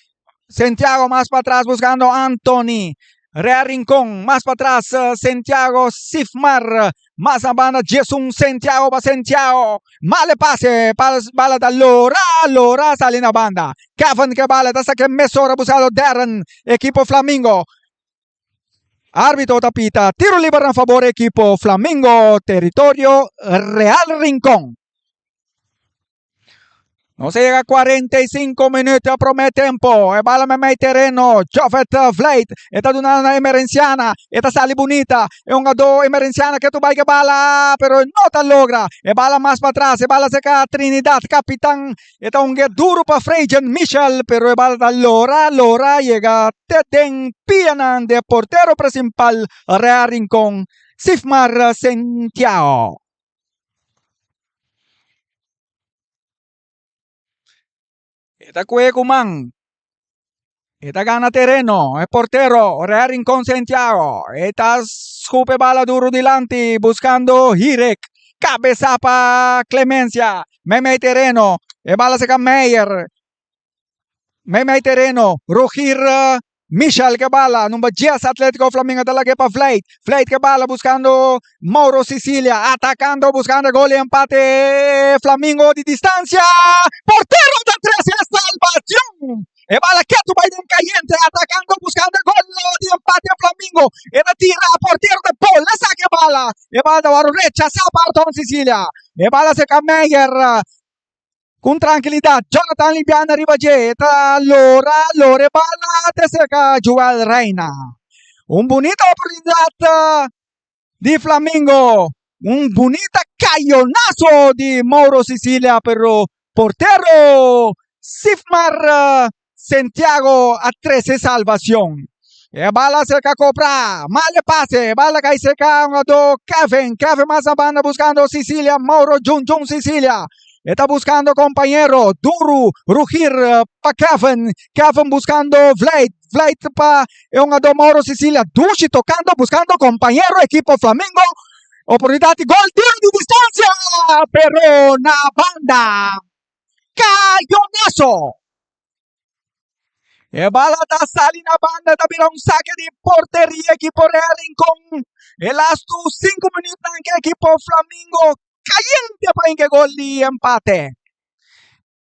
Santiago mas patras buscando Anthony. Real Rincón mas patras Santiago Sifmar. Mas na banda Jason Santiago pa Santiago. Male pase bala ta Lora. Lora sali na banda. Kevin ke bala ta saque mesora buscando Darren. Equipo Flamingo. Arbitro ta pita tiro liber na favor equipo Flamingo territorio Real Rincón. Nos a yega 45 minuut prome tempo. E bala meimei tereno. Jofet Vleit. E ta duna na Emerenciana. E ta sali bunita. E hungadó Emerenciana ke bai ke bala. Pero no ta logra. E bala mas patras. E bala serka Trinidad. Kapitan. E ta hunga duru pa Frejen Michel. Pero e bala ta lora, lora. Yega te den pianan de portero principal Real Rincón. Sifmar Santiago. E ta kue ku man. E ta gana tereno. E portero Real Rincon Santiago. E ta skupe bala duru dilanti buskando Hirek. Kabesa pa Clemencia. Meimei tereno. E bala seka Meyer. Meimei tereno. Rogir Michel ke bala. Number 10 Atletico Flamingo ta lag'é pa Vleit. Vleit ke bala buscando Mauro Sicilia. Atacando buscando gol y empate. Flamingo di distancia. Portero ta trece salvacion. E bala ketu bai den cayente. Atacando buscando gol di empate Flamingo. E ta tira portero ta bola saca e bala. E bala ta wòrdu rechasá pa Arton Sicilia. E bala serka Meyer. Con tranquilidad, Jonathan Libiana riba dje, ta lora, lora e bala te cerca Joel Reina. Un bunita oportunidad di Flamingo, un bunita cayonazo di Mauro Sicilia, pero portero Sifmar Santiago a trece salvacion. E bala cerca Copra, male pase, bala cai cerca do Kevin, Kevin mas na banda buscando Sicilia, Mauro Jun Jun Sicilia. E ta buscando compañero, duru, rugir pa Kevin, Kevin buscando Vleit, Vleit pa e hungador Mauro Sicilia, Dushi tocando, buscando compañero, equipo Flamingo. Oportunidad di gol, tiro di distancia, pero na banda. Cayonazo! E bala ta sali na banda, ta bira un saque di porteria equipo Real Rincón. E lastu 5 minuutnan ku equipo Flamingo cayente pa hinka gol di empate.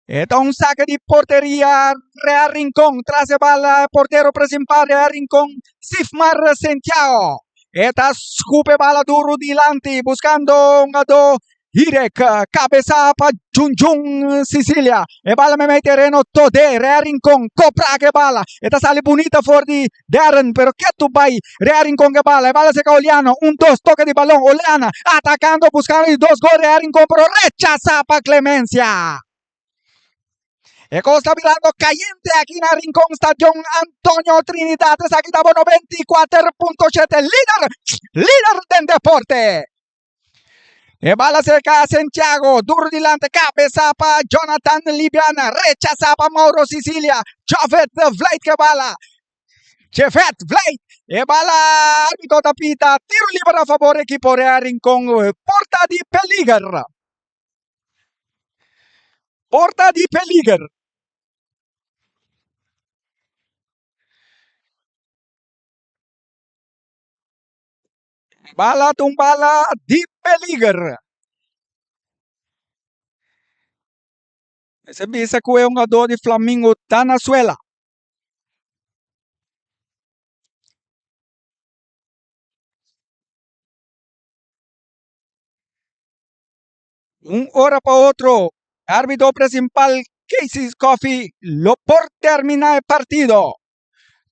E ta un saque di porteria Real Rincón. Tras e bala portero principal Real Rincón, Sifmar Santiago. E ta scupe bala duro dilanti buscando un ado Hirek, kabesa pa Junjun Sicilia. E bala meimei tereno Tode, Real Rincon, Copra ke bala. E ta sali bunita for di Darren, pero ketu bai Real Rincon ke bala. E bala seka Oliano, un dos toke di balon. Oliana atacando, buscando di dos gol Real Rincon, pero rechasa pa Clemencia. E kos ta birando kayente aki na Rincon Stadion Antonio Trinidad. Esaki ta bo 94.7 lider, lider den deporte. E bala cerca Santiago, duro dilante, cabeza pa Jonathan Libiana, rechaza pa Mauro Sicilia, Jovet Vleit ke bala. Jefet Vleit, e bala arbitro ta pita, tiro liber a favor equipo Real Rincon, porta di peliger. Porta di peliger. Bala ta un bala di peliger. Mester bisa ku e hungadó di Flamingo ta na suela. Un ora pa otro, árbitro principal Casey Coffey lo por terminá e partido.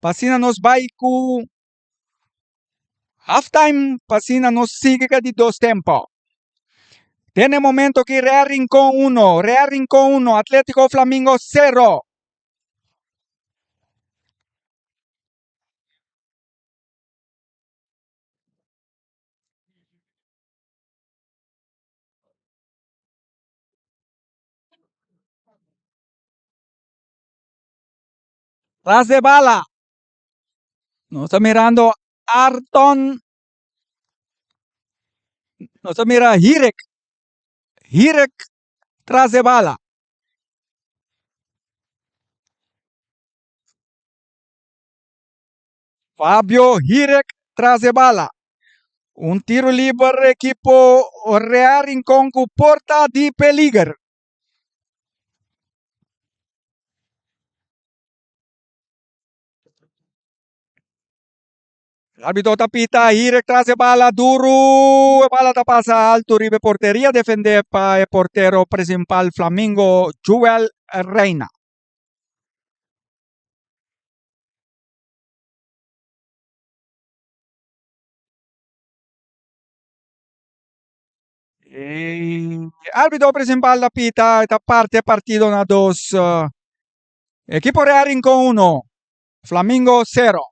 Pa asina nos bai ku Halftime pa asina nos sigui ka di dos tempo. Den e momento ki Real Rincon uno, Real Rincon uno, Atletico Flamingo sero. Tras de bala. Nos ta mirando Arton. Nos ta mira Hirek. Hirek. tras e bala. Fabio Hirek tras e bala. Un tiro liber ekipo Real Rincon ku porta di peliger. Arbitro ta pita, Hirek tras e bala duru, e bala ta pasa alto riba e porteria defende pa e portero principal Flamingo Joel Reina. E arbitro principal ta pita, ta parte e partido na dos. Ekipo Real Rincon uno, Flamingo sero.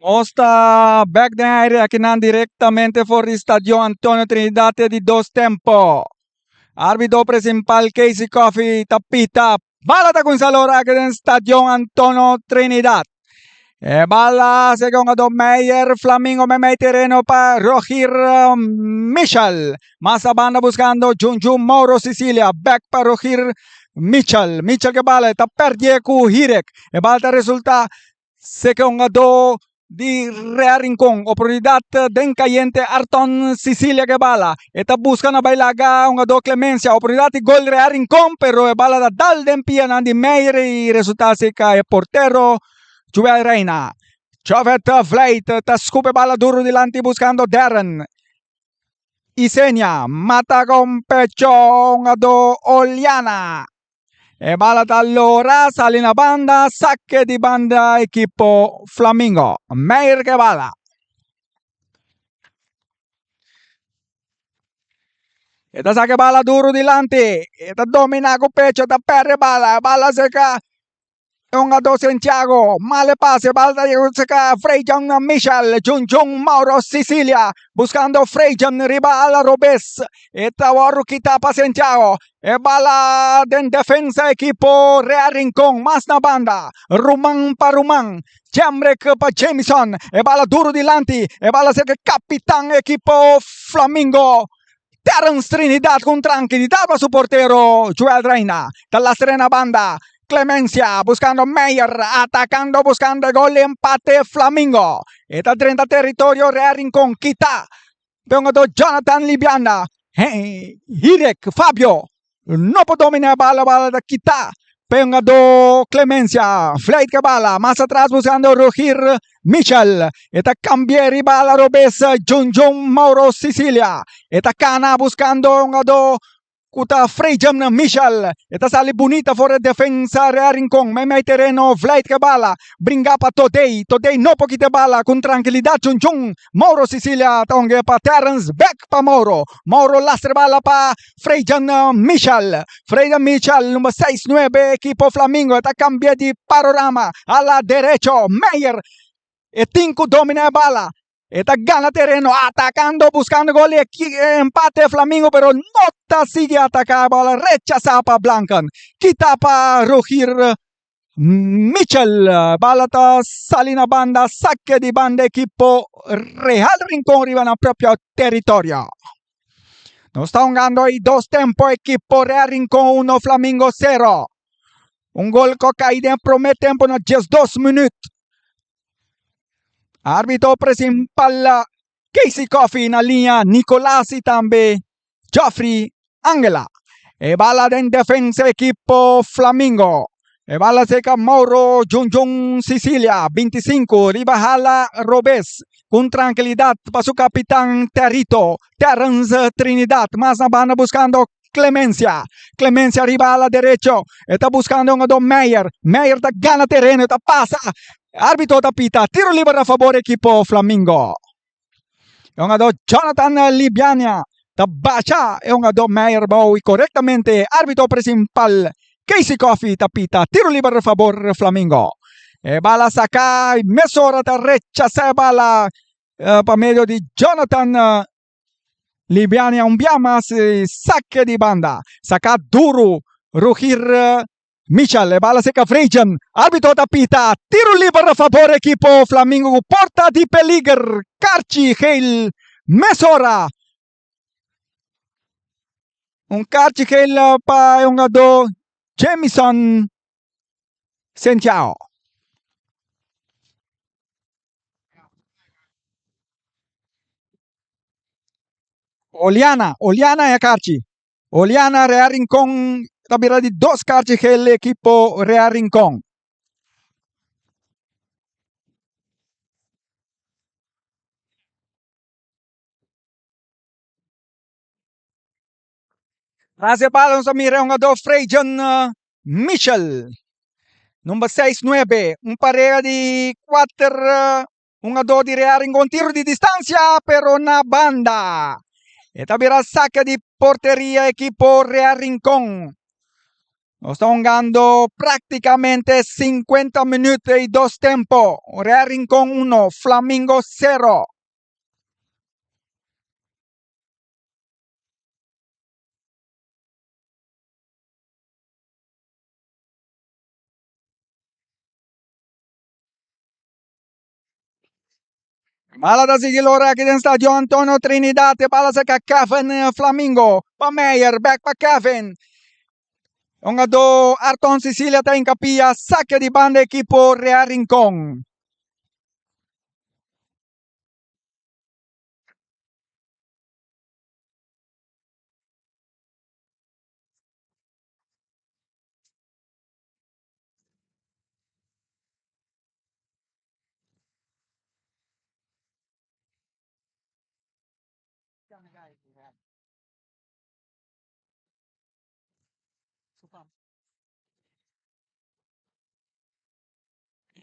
Nos ta bek den aire akinan directamente for di Stadion Antonio Trinidad te di dos tempo. Arbitro principal Casey Coffey ta pita. Bala ta cuminsa lora aki den Stadion Antonio Trinidad. E bala segun Ado Meyer, Flamingo meimei tereno pa Rogier Michel. Mas a banda buscando Junjun Mauro Sicilia. Back pa Rogier Michel. Michel ke bala ta perdie ku Hirek. E bala ta resulta Seke hungadó di Real Rincon. Oportunidat den kayente Arton Cicilia ke bala. E ta buska na bai laga hungadó Clemencia. Oportunidat di gol Real Rincon pero e bala ta dal den pianan di Meyer i resulta seka e portero Joel Reina. Jovet Vleit ta skup e bala duru dilanti buskando Darren. Isenia mata con pecho hungadó Oliana. E bala ta lora sali na banda, saque di banda equipo Flamingo. Meyer ke bala. E ta saca e bala duro dilanti. E ta domina cu pecho, ta perde bala. Bala seca Hungadó Santiago, male pase, bal ta yega Freyjan Michel, Jun Jun Mauro Sicilia, buscando Freyjan riba ala robes, e ta wòrdu kita pa Santiago, e bala den defensa ekipo Real Rincon, mas na banda, ruman pa ruman, Jemrick pa Jamison, e bala duro dilanti, e bala serka kapitan ekipo Flamingo, Terence Trinidad ku un trankilidat pa su portero Joel Reina. Ta lastra na banda Clemencia buscando Meyer atacando buscando e gol di empate Flamingo. E ta drenta territorio Real Rincon kita pe hungador Jonathan Libiana. Hirek Fabio no por domina e bala, bala ta kita pe hungador Clemencia. Vleit ke bala mas atras buscando Rogier Michel. E ta cambia riba ala robes Junjun Mauro Sicilia. E ta cana buscando hungador ku ta Freyjan Michel. E ta sali bunita for e defensa Real Rincon. Meimei tereno Vleit ke bala. Bringa pa Todey. Todey no por kita e bala ku trankilidat Junjun Mauro Sicilia ta hunga pa Terrence bek pa Mauro. Mauro lastra e bala pa Freyjan Michel. Freyjan Michel number seis nuebe ekipo Flamingo ta kambia di parorama ala derecho Meyer e tin ku domina e bala. E ta gana tereno atakando buscando gol e empate Flamingo pero no ta sigui ataka e bala rechasa pa Blanken. Kita pa Rogier Michel. Bala ta sali na banda sake di banda ekipo Real Rincon riba nan propio teritorio. Nos ta hungando e dos tempo ekipo Real Rincon 1 Flamingo 0. Un gol ku a kai den prome tempo na 12 minuut. Arbitro principal Casey Coffey na liña Nicolas y tambe Geoffrey Angela. E bala den defensa ekipo Flamingo. E bala seca Mauro Junjun Sicilia 25 riba hala robes con tranquilidad pa su capitán Territo Terence Trinidad mas na banda buscando Clemencia. Clemencia riba ala derecho. E ta buscando un ado Meyer. Meyer ta gana terreno, ta pasa. Arbitro ta pita. Tiro liber a favor equipo Flamingo. E un ado Jonathan Libiania. Ta bacha e un ado Meyer bou y correctamente arbitro principal Casey Coffey ta pita. Tiro liber a favor Flamingo. E bala saca y mesora ta rechaza e bala pa medio di Jonathan Libiania un bia mas saque di banda. Saca duro Rogier Michel. E bala seca Vrejen. Arbitro ta pita. Tiro liber a favor equipo Flamingo cu porta di peliger. Karchi geel mesora. Un karchi geel pa e hungador Jamison Santiago. Oliana, Oliana e karchi. Oliana Real Rincon ta bira di dos karchi geel ekipo Real Rincon. Tras e bala nos a mira e hungador Freyjan Michel. Number 6, 9. Un pareha di 4 hungador di Real Rincon. Tiro di distancia, pero na banda. E ta bira saque di porteria equipo Real Rincon. Nos ta hungando prácticamente 50 minuut y dos tempo. Real Rincón 1, Flamingo 0. Bala ta sigui lora aki den Stadio Antonio Trinidad. E bala serka Kevin Flamingo. Pa Meyer, bek pa Kevin. Hungadó Arton Cecilia ta hinkapia sake di banda ekipo Real Rincon.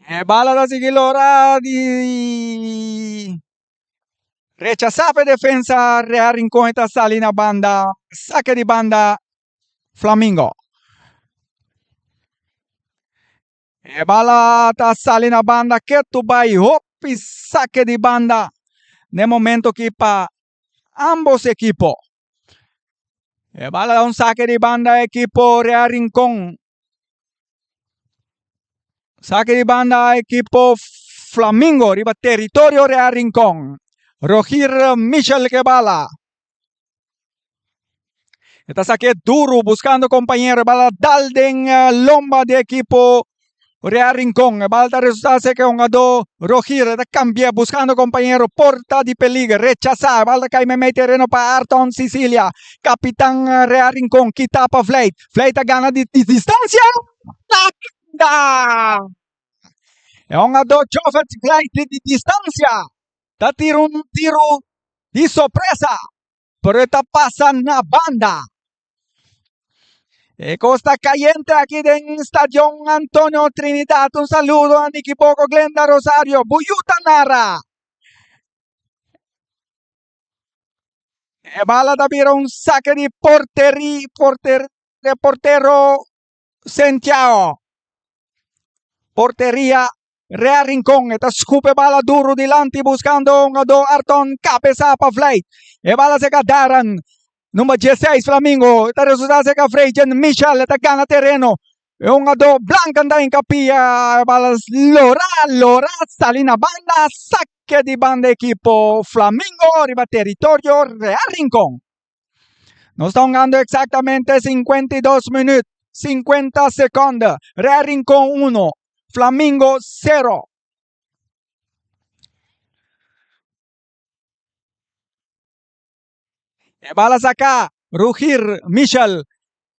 E bala ta sigui lora di rechasá pa e defensa Real Rincon e ta sali na banda sake di banda Flamingo. E bala ta sali na banda ketu bai hopi sake di banda n'e momento ki pa ambos ekipo. E bala da un sake di banda ekipo Real Rincon. Sake di banda ekipo Flamingo riba teritorio Real Rincon. Rogir Michel ke bala. E ta saque duro buscando compañero. E bala dal den lomba di equipo Real Rincón. E bala ta resulta ser que hungador Rogir e ta cambia buscando compañero. Porta di peligro. Rechasa. E bala ta cay meimei terreno pa Arton Sicilia. Capitan Real Rincón. Kita pa Vleit. Vleit ta gana di distancia. Ta E hungador Jofet Vleit di distancia. Ta tira un tiro di sorpresa. Pero e ta pasa na banda. E cos ta cayente aki den Stadion Antonio Trinidad. Un saludo a Nicky Boco, Glenda Rosario, Buyuta Nara. E bala ta bira un saque di porteri, porter, de portero Santiago. Porteria Real Rincon e ta scup e bala duro dilanti buscando hungador Arton cabeza pa Vleit. E bala seca Darren. Number 16 Flamingo ta resulta seca Frejen Michel ta gana terreno. E hungador Blanca ta hincapia e bala lora lora sali na banda saque di banda equipo Flamingo riba territorio Real Rincon. Nos ta hungando exactamente 52 minuut, 50 seconde. Real Rincon 1, Flamingo 0. E bala saca, Rugir Michel.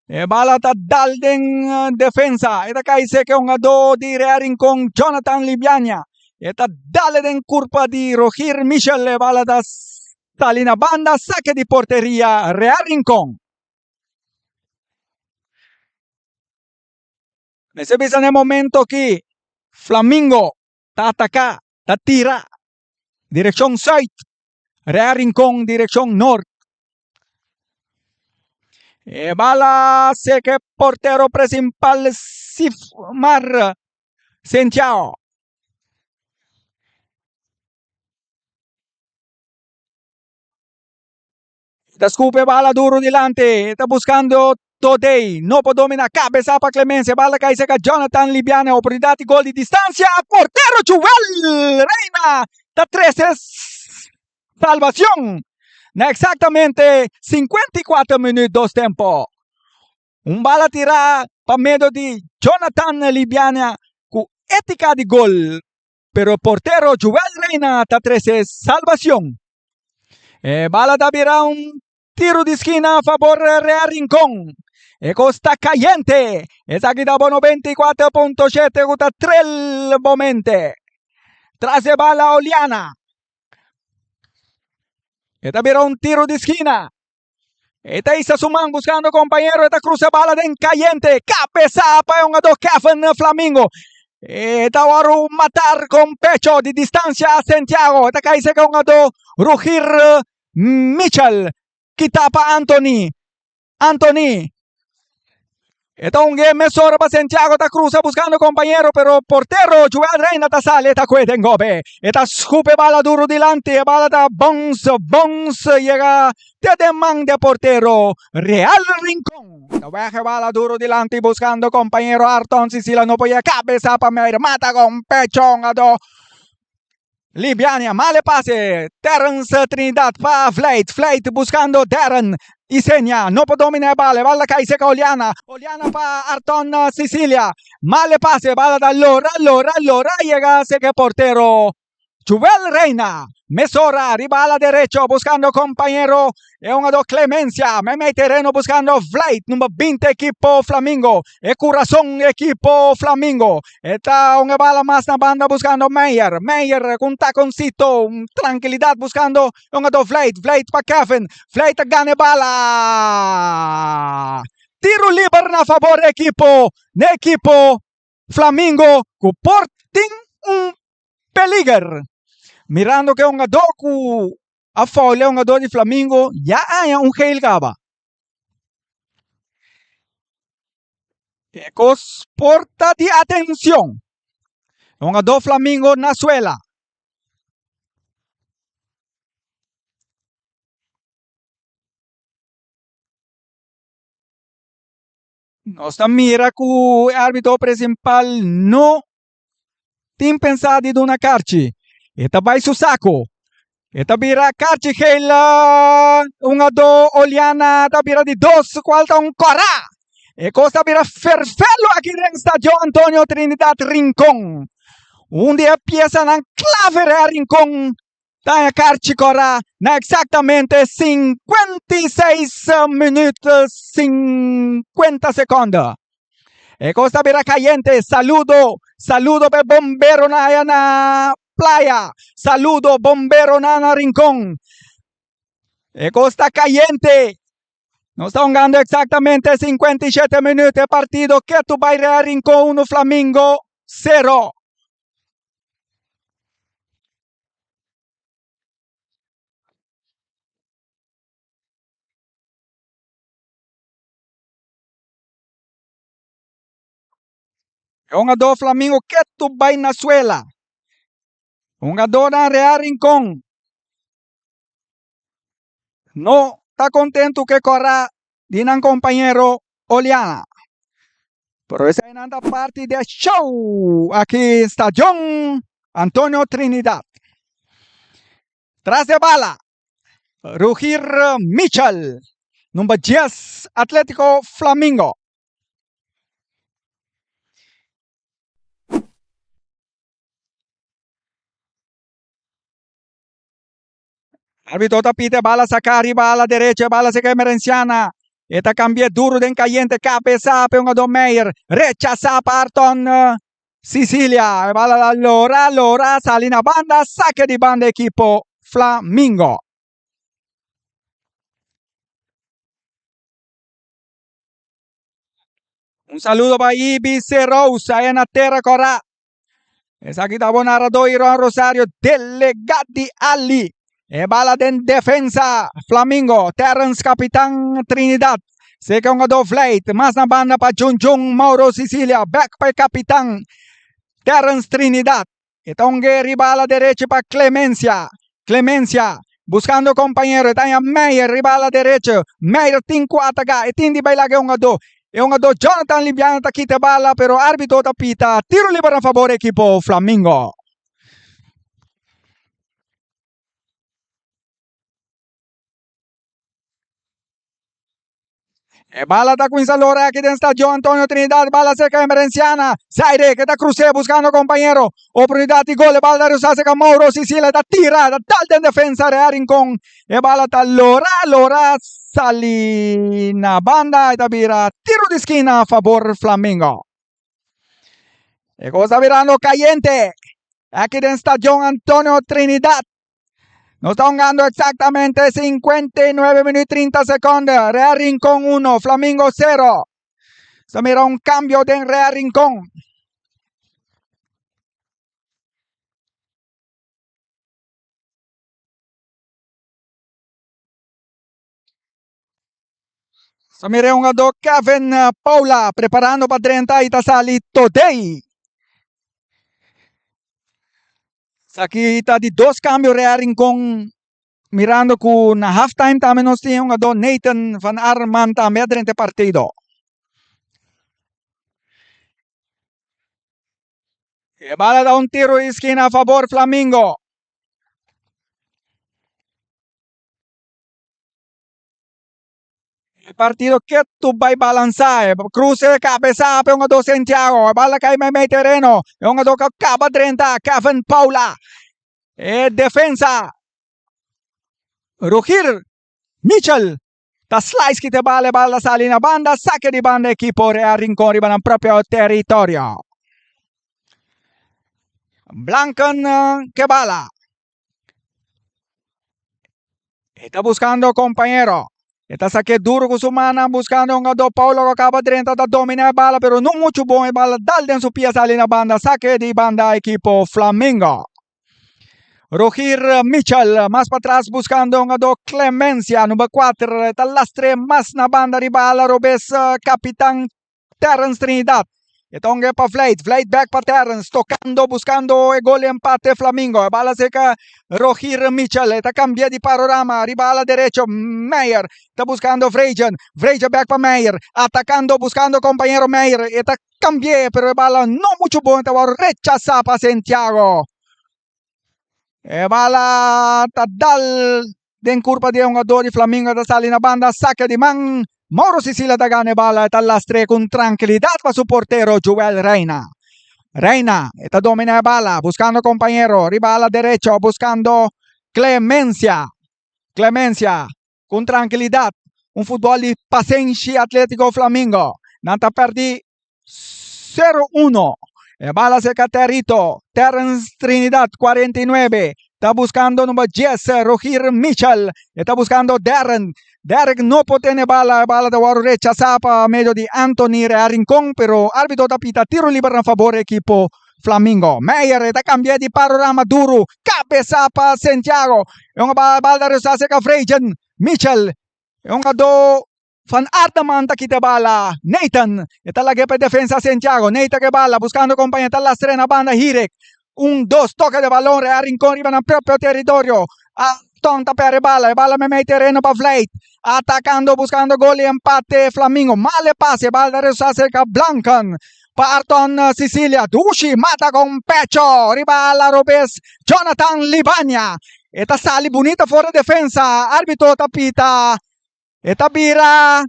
E bala ta dal den eh, defensa. E ta cai seca hungador di Real Rincon, Jonathan Libiania. E ta dale den curpa di Rugir Michel. E bala ta Sali na banda, sake di porteria Real Rincon. Mester bisa na e momento ki Flamingo ta ataka, ta tira direkshon sùit, Real Rincon direkshon nort. E bala seke portero presimpal Sifmar Sentiao. Ta scupe bala duro dilante. Ta buscando Todey. No por domina. Cabeza pa Clemencia. Bala cae cerca Jonathan Libiana. Oportunidad di gol di distancia. Portero Joel Reina. Ta trece salvacion. Na exactamente 54 minuut dos tempo. Un bala tira pa medio di Jonathan Libiana cu etica di gol. Pero portero Joel Reina ta trece salvacion. E bala ta bira un tiro di skina a favor Real Rincon. E cos ta cayente. Esaki ta bo 94.7 cu ta trel bo mente. Tras e bala Oliana. E ta bira un tiro di skina. E ta isa su man buscando compañero. E ta cruza bala den cayente. Cabeza pa e hungador Kevin Flamingo. E ta wòrdu matar con pecho di distancia a Santiago. E ta kai seca hungador Rugir Mitchell. Kita pa Anthony. Anthony. E ta un game mesora pa Santiago ta cruza buscando compañero pero portero Joel Reina ta sali ta kue den gobe. E ta scupe bala duro dilanti e bala ta bounce bounce yega te den man de portero Real Rincon. Ta weg e bala duro dilanti buscando compañero Arton Sicila no por yega cabeza pa Meir mata con pecho ado Libiania, male pase, Terence Trinidad pa Vleit, Vleit buscando Darren Isenia, no por domina e bala, e bala ta cay cerca Oliana, Oliana pa Arton Sicilia, male pase, bala ta lora, lora, lora, yega cerca e portero Joel Reina, mesora riba ala derecho buscando compañero E un ado Clemencia, meimei tereno buscando Vleit, number 20 equipo Flamingo. E corazon equipo Flamingo. E ta un bala mas na banda buscando Meyer. Meyer con taconcito, un tranquilidad buscando un ado Vleit. Vleit pa Kevin. Vleit a gana e bala. Tiro liber na favor equipo, ne equipo Flamingo cu por tin un peliger. Mirando cu e hungador cu a foulea hungador di Flamingo ya haña un geel caba. E cos por ta di atencion. Hungador Flamingo na suela. Nos ta mira cu e arbitro principal no tin pensa di duna karchi. E ta bai su saco. E ta bira karchi geel. Un a do Oliana ta bira di dos cual ta un cora. E cos ta bira ferfelo aki den Stadio Antonio Trinidad Rincon. Un di e piesanan clave den Rincon ta e karchi cora na exactamente 56 minuut 50 seconde. E cos ta bira cayente. Saludo, saludo pa e bomberonan aya na Playa. Saludo bomberonan na Rincon. E cos ta cayente. Nos ta hungando exactamente 57 minuut e partido ketu bay Real Rincon 1 Flamingo 0. E hungador Flamingo ketu bai na suela. Hungadornan Real Rincon no ta kontentu ku e kora di nan kompañero Oliana. Pero eseinan ta parti di e show aki Stadion Antonio Trinidad. Tras di e bala Rugir Mitchell, number 10, Atletico Flamingo. Arbitro ta pide bala saca riba ala derecha, bala seca Emerenciana. E ta cambia duro den cayente, cabeza pe un Meyer, rechaza pa Arton Sicilia, e bala la lora, lora, sali na banda, saque di banda equipo Flamingo. Un saludo pa IBC Rose, ahí na Terra Corá. Esaki ta bo narrador Iron Rosario, delegado di Ali. E bala den defensa Flamingo, Terence Capitán Trinidad. Seca un jugador Vleit, mas na banda pa Jun Jun Mauro Sicilia, back pa e capitán Terence Trinidad. E ta un riba ala derecha pa Clemencia. Clemencia buscando compañero, e ta Meyer riba ala derecha. Meyer tin cu ataca, e tin di baila cu e jugador. E jugador Jonathan Libiano ta kita bala, pero arbitro ta pita tiro liber a favor equipo Flamingo. E bala ta cuminsa lora aki den Stadio Antonio Trinidad. Bala cerca Emerenciana. Zaire que ta cruce buscando compañero. Oportunidad di gol. E bala ta rusa cerca Mauro Sicilia. Ta tira. Ta dal den defensa Real Rincon. E bala ta lora, lora. Sali na banda. E ta bira tiro di esquina a favor Flamingo. E cosa birando cayente. Aki den Stadion Antonio Trinidad. Nos ta hungando exactamente 59 minuut 30 seconden. Real Rincon 1, Flamingo 0. Se mira un cambio den Real Rincon. Sa mira e hungadó Kevin Paula preparando pa drenta y ta sali Todey. Esaki ta di dos cambio Real Rincon mirando cu na halftime tambe nos tin e hungadó Nathan van Arman tambe a drenta e partido. E bala ta un tiro di esquina a favor Flamingo. E partido ketu bai balansá. E kruse kabesá pa e hungadó Santiago. E bala kai meimei tereno. E hungadó ku a kaba drenta, Kevin Paula. E defensa Rogier Mitchell ta slice kita e bala. E bala ta sali na banda. Sake di banda ekipo Real Rincon riba nan propio teritorio. Blanken ke bala. E ta buscando compañero. E ta saque duro cu su mannan buscando hungador Paulo cu acaba drenta ta domina e bala pero no mucho bon e bala dal den su pia sali na banda saque di banda equipo Flamingo. Rogier Mitchell mas patras buscando hungador Clemencia number 4 ta lastre mas na banda riba ala robes capitan Terrence Trinidad. E ta un pa Vleit. Vleit back pa Terrence. Tocando, buscando e gol empate Flamingo. E bala seca Rogier Mitchell. E ta cambia di panorama. Riba ala derecho Meyer. Ta buscando Vrejen. Vrejen back pa Meyer. Atacando, buscando compañero Meyer. E ta cambia, pero e bala no mucho bon. Ta word rechasa pa Santiago. E bala ta dal den curpa di e hungador di Flamingo ta sali na banda saque di man. Mauro Sicilia ta gana e bala e ta lastre con tranquilidad pa su portero Joel Reina. Reina e ta domina e bala buscando compañero riba ala derecho buscando Clemencia. Clemencia con tranquilidad un futbol di pasenshi Atletico Flamingo. Nan ta perdi 0-1. E bala cerca Territo. Terence Trinidad 49. Ta buscando number 10 Rogier Mitchell. E ta buscando Darren. Derek no por tene bala. E bala ta wòrdu rechasá pa medio di Anthony Rincon, pero árbitro ta pita tiro liber na favor ekipo Flamingo. Meyer e ta cambia di panorama duro. Cabeza pa Santiago. E un bala ta resa cerca Vrejen. Mitchell. E un jugador Van Arteman ta kita bala. Nathan. E ta lage pa defensa Santiago. Nathan ke bala buscando compañero. Ta lastre na banda Hirek. Un, dos, toque de balón. Real Rincón riba nan propio territorio. Anton ta perde bala. E bala meimei tereno pa Vleit. Atacando, buscando gol y empate Flamingo. Male pase. Bala ta resa cerca Blanken. Pa Arton Sicilia. Dushi mata con pecho. Riba ala robes Jonathan Libania. E ta sali bunita for di defensa. Arbitro ta pita. E ta bira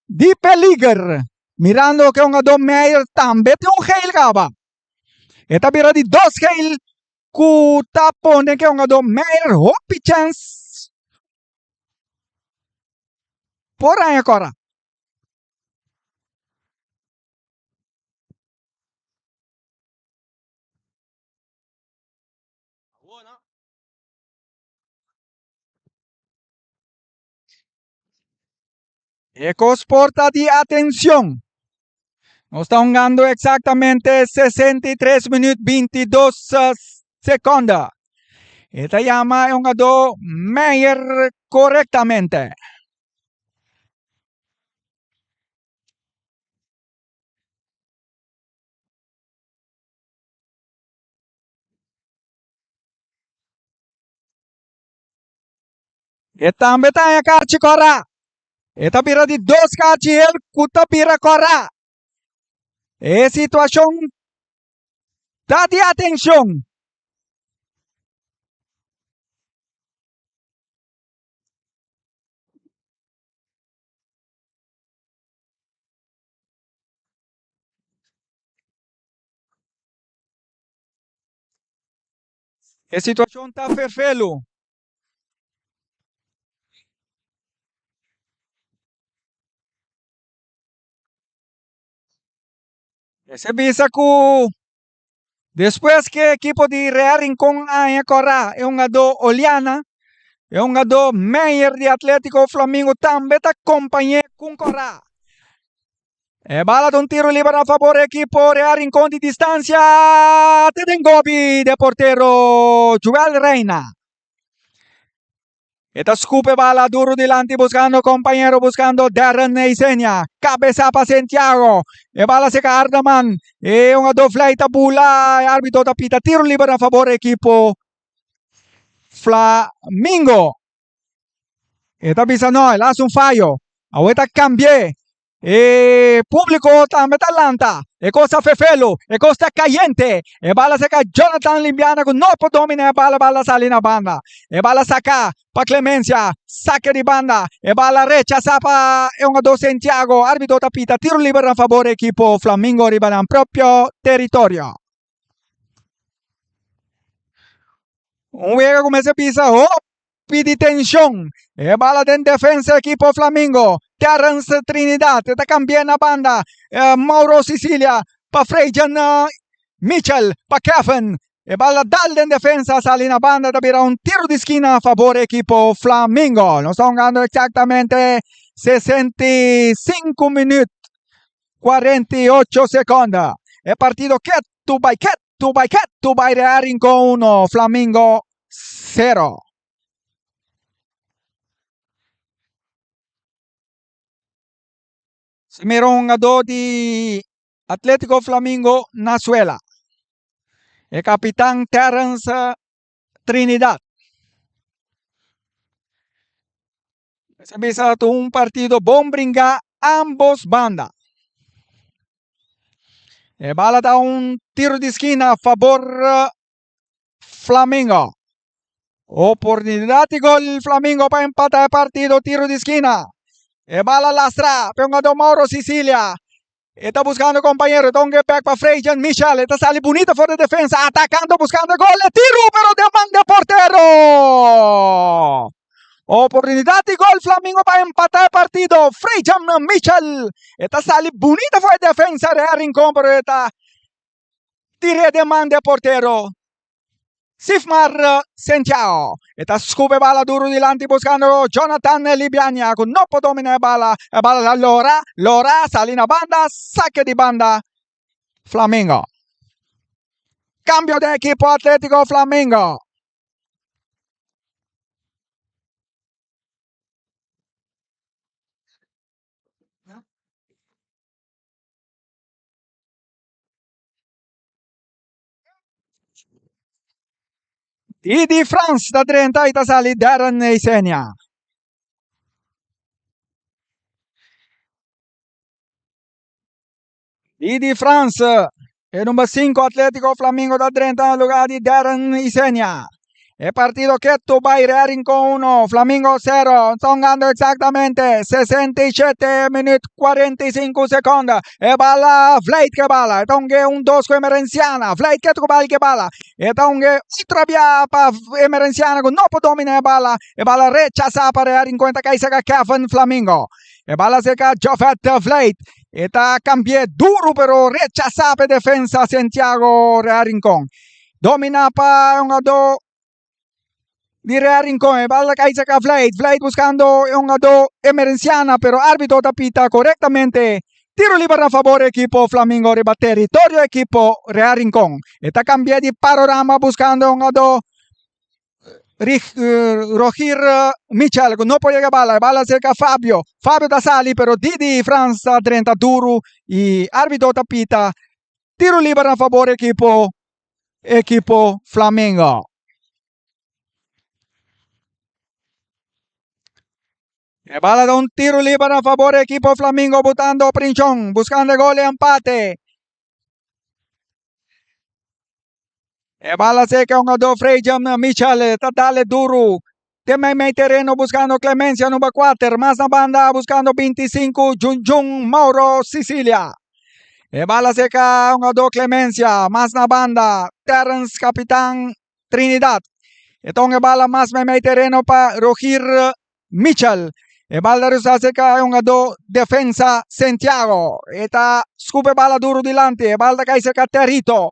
di peliger. Mirando ke hungador Meyer tambe tin un geel kaba. E ta bira di dos geel ku ta pone ke hungador Meyer hopi chèns por haña kòrá. E cos por ta di atencion. Nos ta hungando exactamente 63 minuut 22 seconde. E ta yama e hungador Meyer correctamente. E tambe ta haña karchi kòrá. E ta bira di dos karchi hel ku ta bira kòrá. E situashon ta di atenshon. E situashon ta ferfelu. Mester bisa ku despues ku e ekipo di Real Rincon a haña kòrá e hungadó Oliana, e hungadó Meyer di Atletico Flamingo tambe ta kompañ'é ku un kòrá. E bala ta un tiro liber a fabor e ekipo Real Rincon di distancia te den gobi de portero Joel Reina. E ta scupe bala duro dilanti buscando compañero buscando Darren Eisenia. Cabeza pa Santiago. E bala seca Ardaman. E un do fly ta bula. E arbitro ta pita tiro liber na favor equipo Flamingo. E ta bisa no, el hace un fallo. Awor ta cambié. E publico tambe ta lanta. E cos ta fefelo, e cos ta cayente. E bala saca Jonathan Limbiana cu no por domina e bala, bala sali na banda. E bala saca pa Clemencia, saque di banda. E bala rechasa pa e hungador Santiago. Arbitro ta pita tiro liber na favor equipo Flamingo riba nan propio territorio. Un wega cu mester bisa hopi di tension. E bala den defensa equipo Flamingo. Terence Trinidad ta cambia na banda. Mauro Sicilia pa Frejan Mitchell pa Kevin. E bala dal den defensa sali na banda ta bira un tiro di skina a favor equipo Flamingo. Nos ta hungando exactamente 65 minuut 48 seconda. E partido ketu bai ketu bai ketu bai Real Rincon 1, Flamingo 0. Si mira un hungador di Atletico Flamingo na suela. E capitan Terence Trinidad. Mester bisa ta un partido bon bringa ambos banda. E bala ta un tiro di skina a favor Flamingo. Oportunidad di gol Flamingo pa empata e partido tiro di skina. E bala lastra pe hungador Mauro Sicilia. E ta buscando compañero, e ta un back pa Frejan Michel, e ta sali bunita for de defensa, atacando, buscando gol, e tiro, pero den man de portero. Oportunidad di gol Flamingo pa empata e partido. Frejan Michel, e ta sali bunita for de defensa, Real Rincon, pero e ta tire den man de portero. Sifmar Santiago. E ta scupe bala duro dilanti buscando Jonathan Libiania cu no por domina e bala. E bala ta Lora. Lora sali na banda. Saque di banda Flamengo. Cambio de equipo Atletico Flamengo. Didi Frans ta drenta y ta sali Darren Eisenia. Didi Frans, e number 5 Atletico Flamingo ta drenta na lugar di Darren Isenia. E partido ketu bai Real Rincon 1, Flamingo 0. Sta hungando exactamente 67 minuut 45 seconda. E bala Vleit ke bala. E ta hunge un dos ku Emerenciana. Vleit ketu ku bal ke bala. E ta hunge otra bia pa Emerenciana ku no por domina e bala. E bala rechasa pa Real Rincon. E ta kai seka Kevin Flamingo. E bala seka Jofet Vleit. E ta cambie duro pero rechasa pa e defensa Santiago Real Rincon. Domina pa e hungadó di Real Rincon. E bala kai saka Vleit. Vleit buscando e hungadó Emerenciana, pero arbitro ta pita correctamente. Tiro liber na favor equipo Flamingo riba territorio equipo Real Rincon. E ta cambia di panorama buscando e hungadó Rogir Michel ku no por yega bala. E bala serka Fabio. Fabio ta sali pero Didi Frans ta drenta duru i arbitro ta pita tiro liber na fabor ekipo ekipo Flamengo. E bala da un tiro liber na fabor ekipo Flamingo butando Princhon buscando gol e empate. E bala seca un do Freijam Michel ta dale duro. Te mei terreno buscando Clemencia number 4. Mas na banda buscando 25 Junjun Mauro Sicilia. E bala seca un do Clemencia. Mas na banda Terence Capitán Trinidad. E tonga bala mas mei terreno pa Rogir Mitchell. E bala rusa seca un do defensa Santiago. E ta scupe bala duro dilanti. E bala cai seca Territo.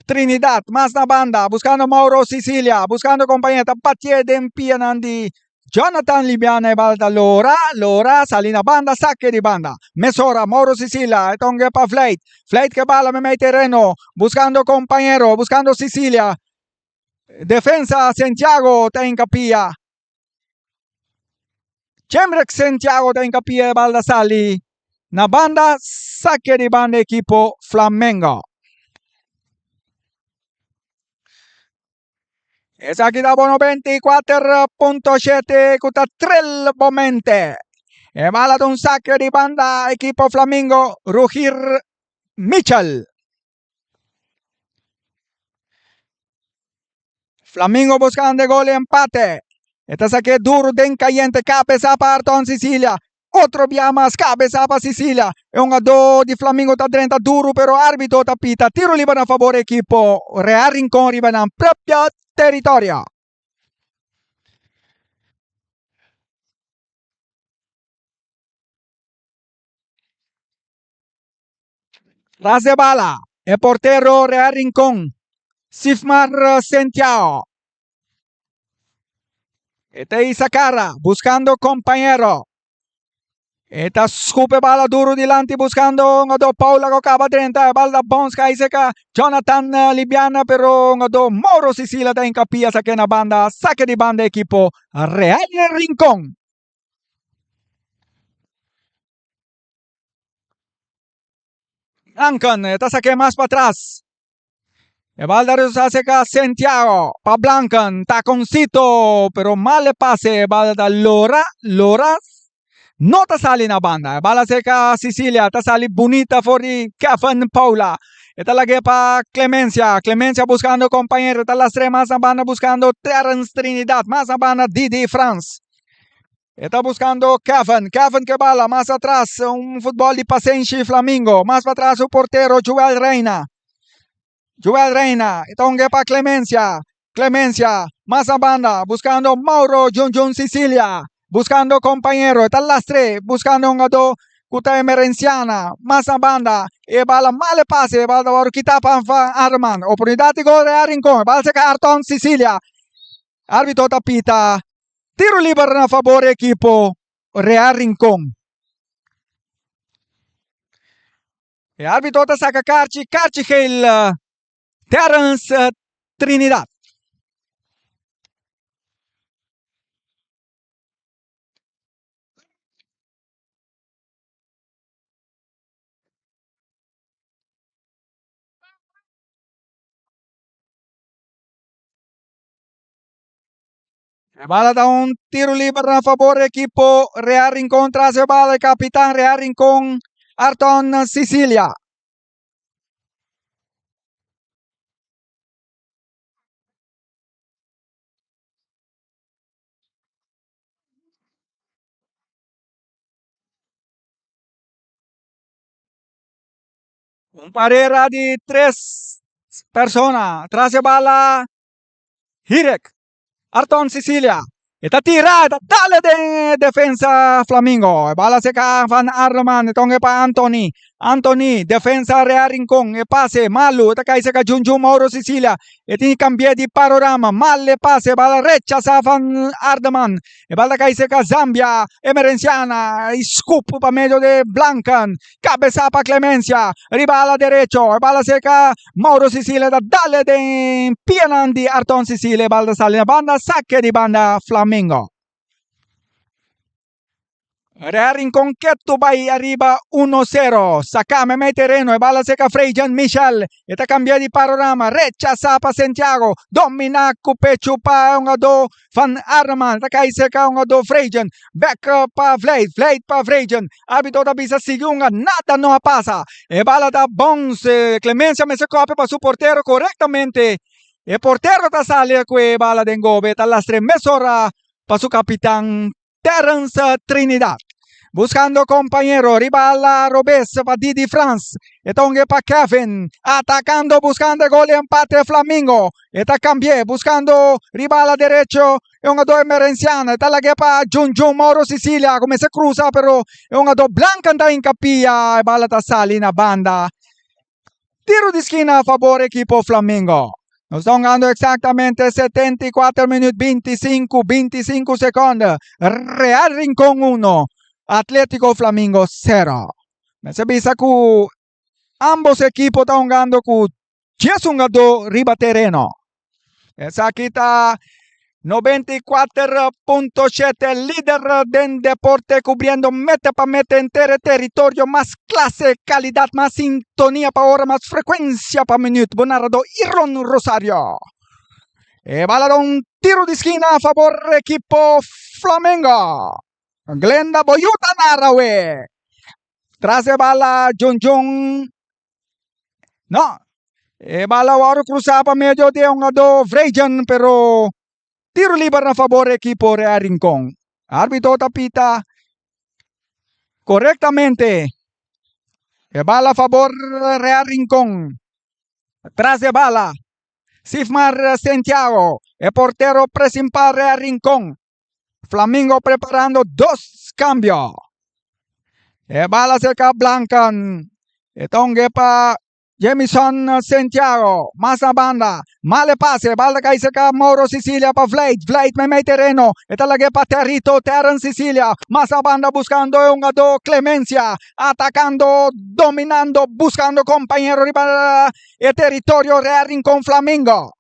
Trinidad, mas na banda, buscando Mauro Sicilia, buscando compañía, ta batie den pianan di Jonathan Libiana, e bala ta Lora, Lora, sali na banda, saque di banda. Mesora, Mauro Sicilia, e tonge pa Vleit, Vleit ke bala me mei terreno, buscando compañero, buscando Sicilia. Defensa Santiago ta in capia. Jemrex Santiago ta hinka pia e bal ta sali na banda sake di banda ekipo Flamengo. Esaki ta bo 94.7 ku ta tril bo mente. E bala ta un sake di banda ekipo Flamingo Rugir Mitchell. Flamingo buscando e gol empate. E ta saque duro den cayente cabeza pa Arton Sicilia. Otro bia mas cabeza pa Sicilia. E hungador di Flamingo ta drenta duro pero arbitro ta pita tiro liber na favor equipo Real Rincon riba nan propio territorio. Tras de bala, e portero Real Rincon, Sifmar Sentiao. E ta isa cara, buscando compañero. E ta scupe bala duro dilanti buscando un do Paula que acaba 30. E bala da Bons cai seca Jonathan Libiana, pero un do Mauro Sicilia ta encapia saque na banda, saque di banda equipo Real Rincon. Duncan e ta saque mas patras. E bal da acerca Santiago pa Blancan. Taconcito, pero mal e pase. E bal da Lora, Lora no ta sali na banda. E bal acerca Sicilia, ta sali bonita for di Kevin Paula. E ta lage pa Clemencia. Clemencia buscando compañero. Ta lastre mas na banda buscando Terence Trinidad. Mas na banda Didi Frans. E ta buscando Kevin. Kevin que bala mas atras. Un futbol di Pasenshi Flamingo. Mas pa atras su portero Joel Reina. Joel Reina. E ta hunga pa Clemencia. Clemencia. Mas na banda. Buscando Mauro Junjun Sicilia. Buscando compañero. E ta lastre. Buscando un jugador ku ta emerenciana. Mas na banda. E bala male pase. E bala ta wòrdu kita pa Arman. Oportunidad di gol Real Rincon. E bala seka Arton Sicilia. Arbitro ta pita tiro liber na fabor ekipo Real Rincon. E arbitro ta saka karchi, karchi geel Terence Trinidad. E bala ta un tiro liber na favor equipo Real Rincon tras e bala e capitán Real Rincon Arton Sicilia. Un parera di tres persona tras e bala Hirek Arton Sicilia. E ta tira, e ta dale den defensa Flamingo. E bala seka Van Arleman, e tonge pa Anthony. Anthony, defensa Real Rincon, e pase malu, e ta kai seka Junjun Mauro Sicilia. E tin cambia di panorama, mal e pase, bala rechasa Van Ardeman. E bala kai seka Zambia, Emerenciana, e scoop pa medio de Blancan. Cabeza pa Clemencia, riba ala derecho, e bala seka Mauro Sicilia ta dale den pianan di Arton Sicilia, e bala ta sali na banda, saque di banda Flamingo. Real Rincon ketu bai ariba 1-0. Saca meme terreno, e bala seca Freyjan Michel. E ta cambia di panorama, rechasa pa Santiago. Domina cu pecho pa un ado Van Arneman. Ta cai seca un ado Freyjan. Back pa Vleet, Vleet pa Freyjan. Arbitro ta bisa sigui hunga, nada no a pasa. E bala ta bounce. Clemencia mester copia pa su portero correctamente. E portero ta sali cu e bala den gobe. Ta lastre mesora pa su capitan Terence Trinidad. Buscando compañero riba ala robes pa Didi Frans. E ta hunga pa Kevin. Atacando buscando gol empate Flamingo. E ta cambie buscando riba ala derecho. E hungador Emerenciano. E ta lage pa Junjun Mauro Sicilia. Comienza cruza pero e hungador Blanca ta hincapia. E bala ta sali na banda. Tiro di skina a favor equipo Flamingo. Nos ta hungando exactamente 74 minuut 25, 25 seconden. Real Rincon 1, Atletico Flamingo 0. Mester bisa cu ambos equipo ta hungando cu 10 hungador riba tereno. Esaki ta. 94.7 lider den deporte cubriendo meta pa meta henter e territorio mas clase, calidad, mas sintonia pa ora, mas frecuencia pa minuut. Bo narrador Iron Rosario. E bala da un tiro di skina a favor equipo Flamengo. Glenda Boyuta narra we. Tras e bala Jun Jun. No. E bala wòrdu krusá pa medio di e hungadó Vrejen, pero tiro liber na fabor ekipo Real Rincon. Arbitro ta pita korektamente. E bala fabor Real Rincon. Tras e bala, Sifmar Santiago, e portero principal Real Rincon. Flamingo preparando dos cambio. E bala cerca Blancan. E tongue pa Jamison Santiago. Mas na banda. Male pase. Bala cai cerca Mauro Sicilia pa Vleit. Vleit meimei terreno. E ta lag'é pa Territo. Terence Sicilia. Mas na banda buscando e hungadó Clemencia. Atacando, dominando, buscando compañero riba e territorio Real Rincon Flamingo.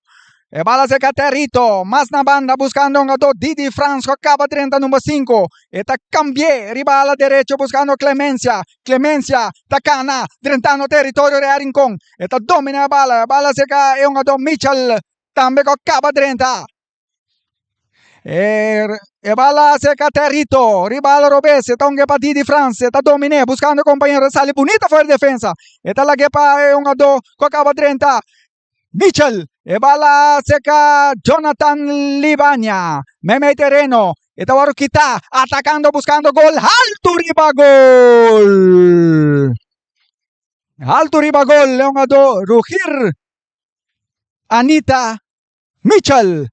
E bala cerca Territo, mas na banda buscando hungadó Didi Frans cu a caba drenta number 5. E ta cambi'é riba ala derecho buscando Clemencia. Clemencia ta cana drentando territorio Real Rincon. E ta domina e bala. E bala cerca e hungadó Mitchell tambe cu a caba drenta. E e bala cerca Territo, riba ala robes, e ta hunga pa Didi Frans, e ta domin'é buscando compañero, e sali bunita for di defensa. E ta lag'é pa e hungadó cu a caba drenta. Mitchell, e bala cerca Jonathan Libania, meimei tereno, e ta wòrdu kitá, atakando buscando gol, haltu riba gol! Haltu riba gol, e hungadó Rugir Anita Mitchell.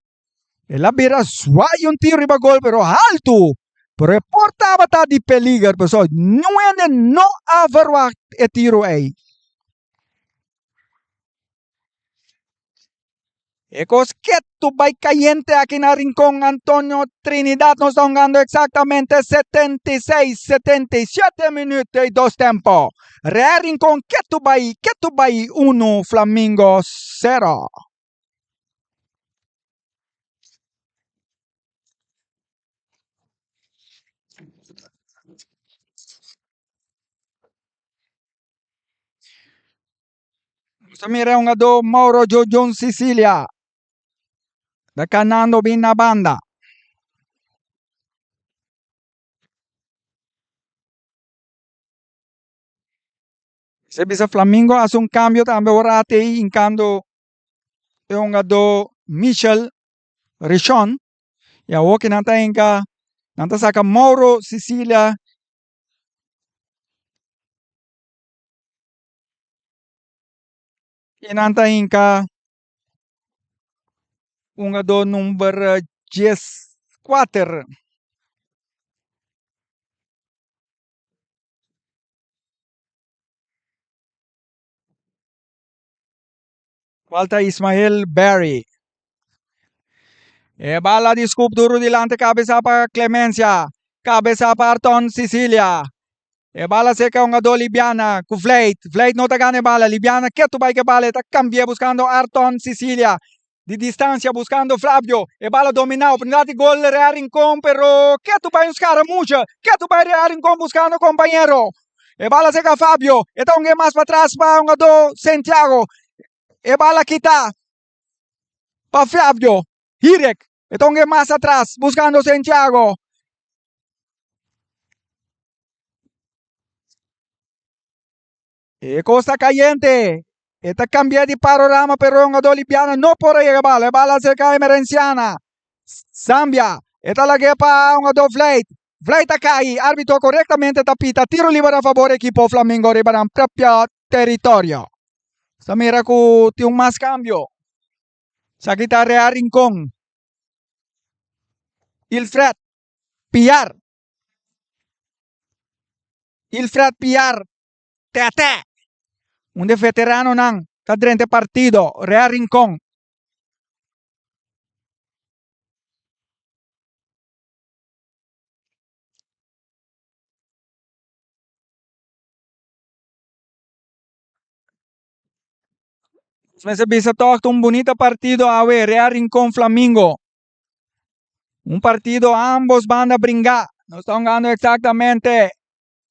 El a bira zwaai un tiro riba gol, pero haltu. Pero e por tabata di peliger, pasobra niun hende no a verwacht e tiro ei. E kos ketu bai kayente aki na Rincon Antonio Trinidad nos ta hungando exactamente 76, 77 minuut di dos tempo. Real Rincon ketu bai ketu bai uno Flamingo sero. Nos ta mira e hungadó Mauro Jojon Sicilia ta kanando bin na banda. Se bisa Flamingo hasi un kambio tambe ora a tei hinkando e hungadó Michel Richon y awor ki nan ta hinka nan ta saka Mauro Sicilia. I nan ta hinka hungadó number 14. Cual ta Ismael Berry. E bala di scoop duro dilante cabeza pa Clemencia. Cabeza pa Arton Sicilia. E bala seca hungador Libiana cu Vleit. Vleit no ta gana e bala. Libiana ketu bai ke bala. E ta cambia buscando Arton Sicilia. Di distancia buscando Flavio. E bala domina. Oportunidad di gol Real Rincon pero ketu bai un scaramucha. Ketu bai Real Rincon buscando compañero. E bala seca Fabio. E ta hunga mas patras pa hungador Santiago. E bala kita pa Flavio. Hirek. E ta hunga mas atras buscando Santiago. E cos ta cayente. E ta cambia di panorama pero e hungador Libiana no por a yega bala. E bala acerca Emerenciana. Zambia. E ta lag'é pa hungador Vleit. Vleit ta cai. Arbitro corectamente ta pita tiro liber a favor ekipo Flamingo riba nan propio teritorio. Sa mira cu tin un mas cambio. Esaki ta Real Rincon. Ilfred Piar. Ilfred Piar Tete. Un de veteranonan ta drenta e partido. Real Rincon. Nos mester bisa tòg ta un bunita partido awe, Real Rincon Flamingo. Un partido ambos banda bringa. Nos ta hungando exactamente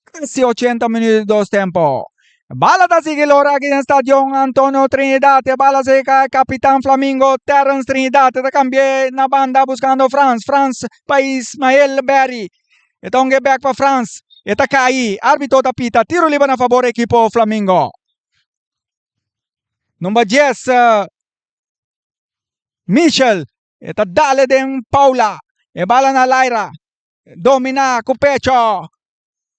casi 80 minuut di dos tempo. Bala ta sigui lora aki den Stadion Antonio Trinidad. E bala seca Capitan Flamingo Terence Trinidad. Ta cambie na banda buscando Frans. Frans pa Ismael Berry. E ta hunga back pa Frans. E ta cai. Arbitro ta pita. Tiro liber na favor equipo Flamingo. Number 10 Michel. E ta dale den Paula. E bala na Lyra. Domina cu pecho.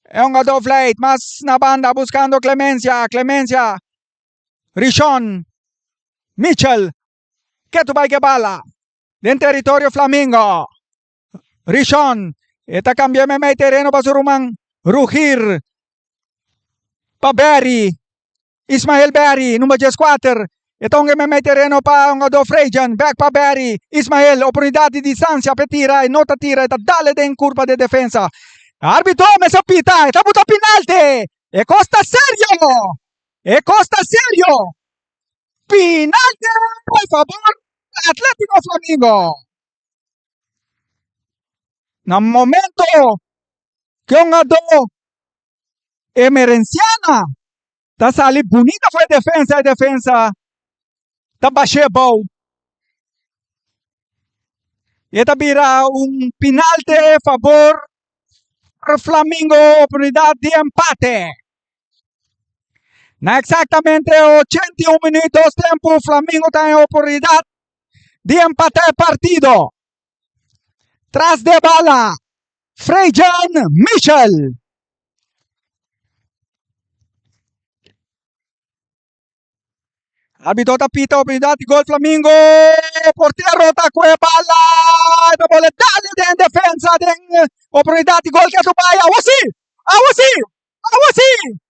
E hungador Vleit. Mas na banda buscando Clemencia. Clemencia. Rishon. Michel. Ketu bai ke bala. Den territorio Flamingo. Rishon. E ta cambia meimei tereno pa su ruman Rugir. Pa Berry. Ismael Berry, number 14. E ta hunga meimei tereno pa hungador Frejan. Back pa Berry. Ismael, oportunidad di distancia pe tira. E no ta tira, e ta dale den curpa de defensa. Arbitro mester pita. E ta buta penalti. E cos ta serio. E cos ta serio. Penalti a favor Atletico Flamingo. Na momento cu hungador Emerenciana ta sali bunita for e defensa, e defensa ta bashe bou. E ta bira un pinalte favor Flamingo, oportunidad di empate. Na exactamente 81 minutos tempo Flamingo ta en oportunidad di empate e partido. Tras de bala, Frejan Michel. Arbitro ta pita oportunidad di gol Flamingo. Portero ta kue bala. E bola dale den defensa den oportunidad di gol que bay. Awo si! Awo si! Awo si!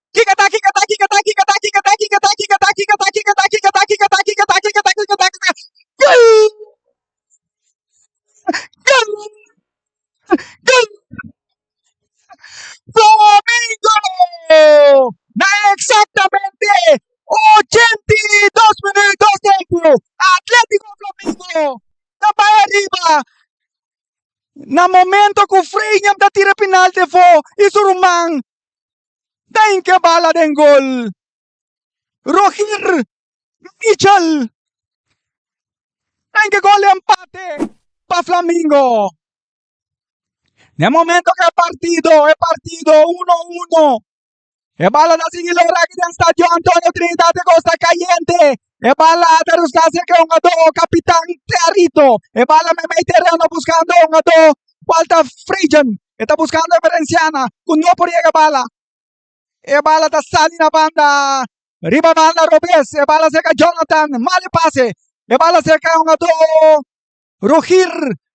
Kika ta, kika ta, kika ta, kika ta, kika ta, kika ta, kika ta, kika ta, kika ta, kika ta, kika ta, kika ta, kika ta, kika ta, kika ta. Gol! Gol! Gol! Flamingo! Na exactamente 82 minutos tempo, Atlético Flamingo ta bai ariba. Na momento ku Freñam ta tira penalti afó i su ruman ta hinka bala den gol. Roger Michel ta hinka gol di empate pa Flamingo. Na e momento ku e partido, e partido 1-1. E bala ta sigui lora aki den Stadio Antonio Trinidad e kos ta kayente. E bala ta ruska serka e hungadó kapitan Tearito. E bala meimei tereno buskando e hungadó kual ta Frejan. E ta buskando Emerenciana ku no por yega bala. E bala ta sali na banda riba banda robes. E bala serka Jonathan. Mal e pase. E bala serka e hungadó Rogir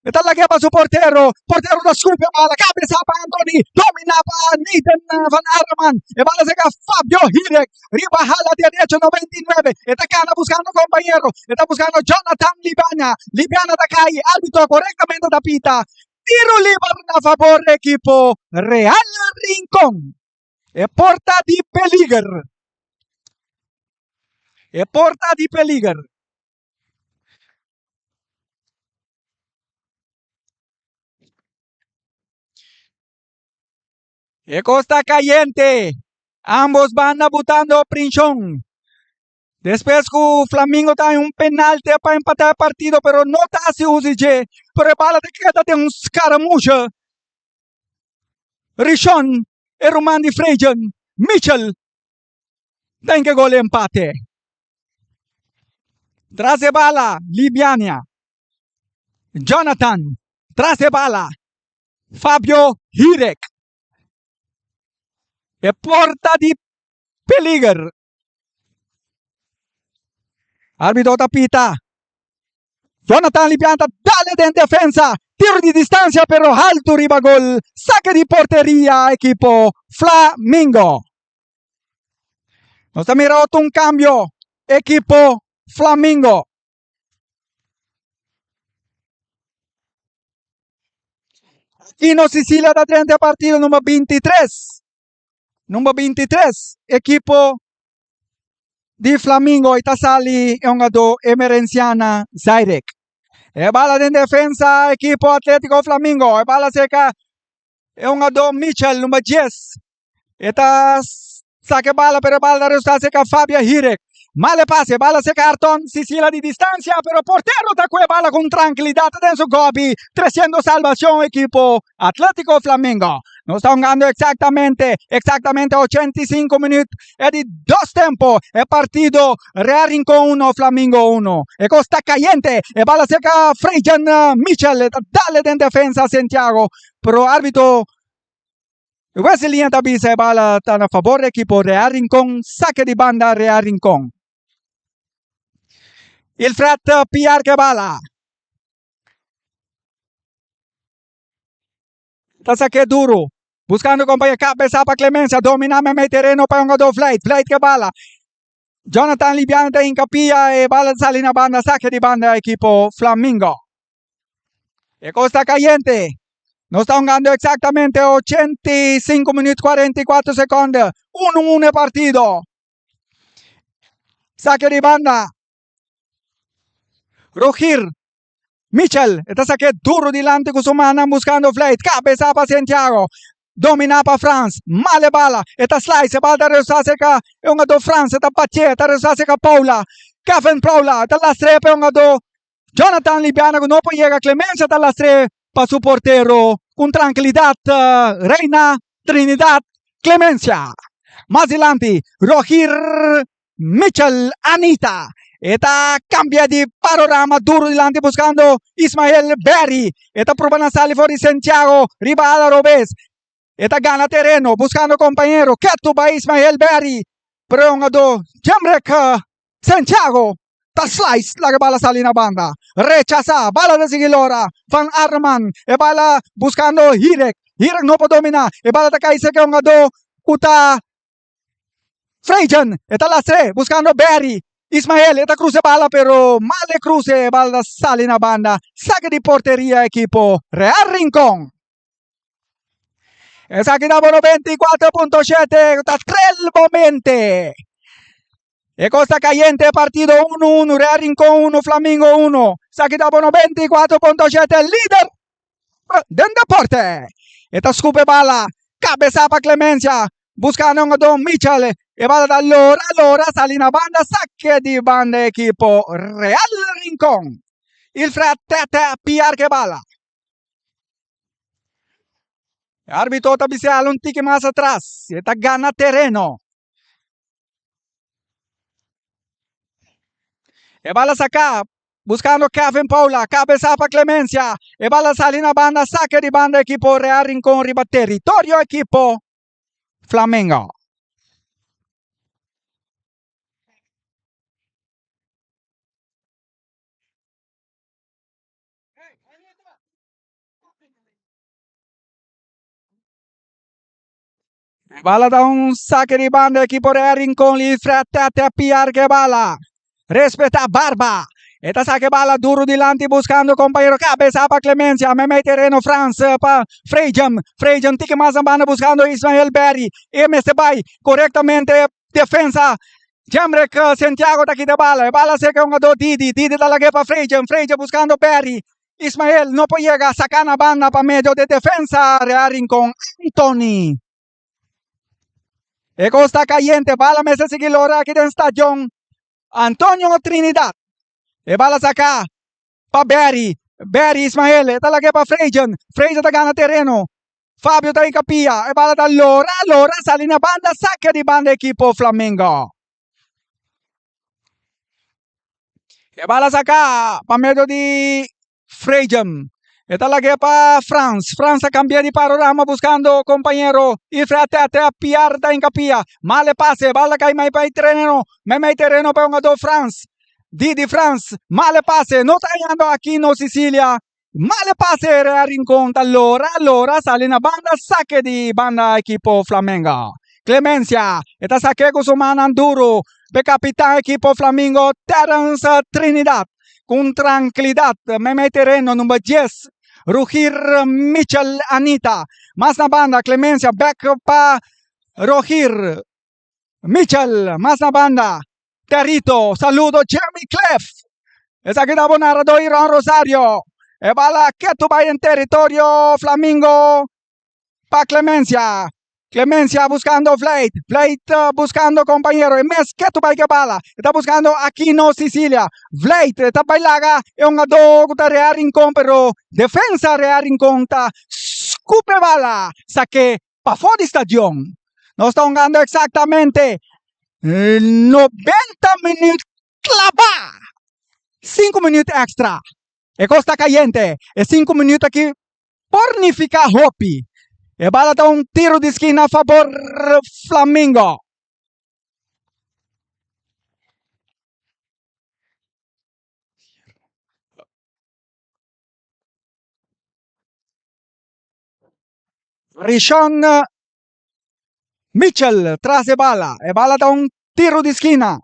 e ta lag'é pa su portero. Portero ta scupi e bala. Cabeza pa Anthony. Domina pa Nathan van Arman. E bala sega Fabio Hirek. Riba hala derecho 99. E ta cana buscando compañero. E ta buscando Jonathan Libana. Libana ta cai. Arbitro correctamente ta pita. Tiro liber na favor equipo Real Rincon. E porta di peliger. E porta di peliger. E cos ta cayente. Ambos banda butando prinshon. Despues cu Flamingo ta un penalti pa empata e partido, pero no ta haci uso di dje. Pero e bala ta keda den un scaramucha. Rishon, e ruman di Frejan, Mitchell, Den ke gol empate. Tras e bala, Libiania. Jonathan, tras e bala, Fabio Hirek. E porta di peliger. Arbitro ta pita. Jonathan Libian ta dale den defensa. Tiro di distancia pero haltu riba gol. Saque di porteria equipo Flamingo. Nos ta mira otro un cambio. Equipo Flamingo. Aquino Sicilia ta drenta e partido number 23. Number 23, equipo di Flamingo y ta sali e hungador Emerenciana Zairek. E bala den defensa ekipo Atletico Flamingo. E bala seka e hungadó Mitchell number 10. E ta saca e bala pero e bala ta resulta seka Fabio Hirek. Mal e pase, bala seka Arton Sicila di distancia pero portero ta cu e bala con tranquilidad den su gobi treciendo salvacion ekipo Atletico Flamingo. Nos ta hungando exactamente, exactamente 85 minuut e di dos tempo e partido Real Rincon 1 Flamingo 1. E cos ta cayente, e bala seka Frejan Mitchell e ta dale den defensa Santiago pero arbitro Wesley ta bisa e bala ta na favor di ekipo Real Rincon, sake di banda Real Rincon. Ilfred Piar ke bala. Ta sake duro. Buscando compañero cabeza pa Clemencia. Domina meme terreno pa un Vleit. Vleit ke bala. Jonathan Libiano ta hincapia e bala sali na banda. Sake di banda ekipo Flamingo. E cos ta cayente. Nos ta hungando exactamente 85 minuut 44 seconde. 1-1 e partido. Sake di banda. Rogier Mitchell e ta sake duro dilanti cu su mannan buscando Vleit. Cabeza pa Santiago. Domina pa Frans. Male bala. E ta slice. E bala ta regresá cerca e hungador Frans. E ta batié. E ta regresá cerca Paula. Kevin Paula. E ta lastr'é pa e hungador Jonathan Libiana cu no por yega. Clemencia ta lastr'é pa su portero cu trankilidad. Reina Trinidad Clemencia. Mas dilanti Rogier Mitchell Anita. E ta cambia di panorama duro dilanti buscando Ismael Berry. E ta proba na sali for di Santiago riba ala robes. E ta gana tereno buscando compañero. Ketu pa Ismael Berry. Pero e hungador Jamrek Santiago ta slice laga bala sali na banda. Rechasa. Bala ta sigui lora. Van Arman. E bala buscando Hirek. Hirek no por domina. E bala ta cay cerca e hungador cu ta Frejan. E ta lastre buscando Berry. Ismael e ta cruza e bala pero mal e cruce e bala ta sali na banda. Saque di porteria ekipo Real Rincon. Esaki ta bo 94.7 ta trel momente. E cos ta cayente partido 1-1 Real Rincon 1 Flamingo 1. Esaki ta bo 94.7 lider den deporte. E ta scupe bala cabeza pa Clemencia buscando un don Mitchell. E bala ta lora lora sali na banda saque di banda equipo Real Rincon. Il Tete Piar ke bala. E arbitro ta bisa hala un tiki mas atras. E ta gana tereno. E bala saca buscando Kevin Paula. Cabeza pa Clemencia. E bala sali na banda. Saque di banda equipo Real Rincon riba territorio equipo Flamengo. Bala da un saque di banda equipo Real Rincon Lifra Tete Piar que bala. Respeta Barba. E ta saque bala duro dilanti buscando compañero cabeza pa Clemencia. Meme terreno Frans pa Frejam. Frejam tiki mas na banda buscando Ismael Berry. E mester bay correctamente defensa. Jamrek Santiago ta kita bala. E bala seca hungador Didi. Didi ta lag'é pa Frejam. Frejam buscando Berry. Ismael no por yega saca na banda pa medio de defensa Real Rincon Anthony. E cos ta cayente. Bala mester sigui lora aki den stadion Antonio Trinidad. E bala saca pa Berry. Berry Ismael e ta lag'é pa Frejam. Frejam ta gana tereno. Fabio ta hinca pia, e bala ta lora, lora, sali na banda, saque di banda equipo Flamengo. E bala saca pa medio di Frejam. E ta lag'é pa Frans. Frans a cambia di panorama buscando compañero. Ifra Tete a piar ta hinca pia. Mal e pase, bala cay mai pa e tereno. Mei tereno pa e hungador Frans. Didi Frans, mal e pase, no ta hañando Aquino Sicilia. Male pase Real Rincon ta lora lora sali na banda sake di banda ekipo Flamengo. Clemencia e ta sake ku su mannan duru p'e kapitan ekipo Flamingo Terence Trinidad. Ku trankilidat meimei tereno number dies Rugir Mitchell Anita. Mas na banda Clemencia bek pa Rogir Mitchell mas na banda Terito saludo Jeremy Cliff. Esaki ta bo naradó Iron Rosario. E bala ketu bai den teritorio Flamingo pa Clemencia. Clemencia buscando Vleit. Vleit buscando compañero. E mes ketu bai ke bala. E ta buscando Aquino Sicilia. Vleit e ta bai laga e hungadó ku ta Real Rincon pero defensa Real Rincon ta scup e bala sake pafó di stadion. Nos ta hungando exactamente 90 minuut klabá. Sinku minuut extra. E kos ta kayente. E sinku minuut aki por nifiká hopi. E bala ta un tiru di skina fabor Flamingo. Rishon Mitchell tras e bala. E bala ta un tiru di skina.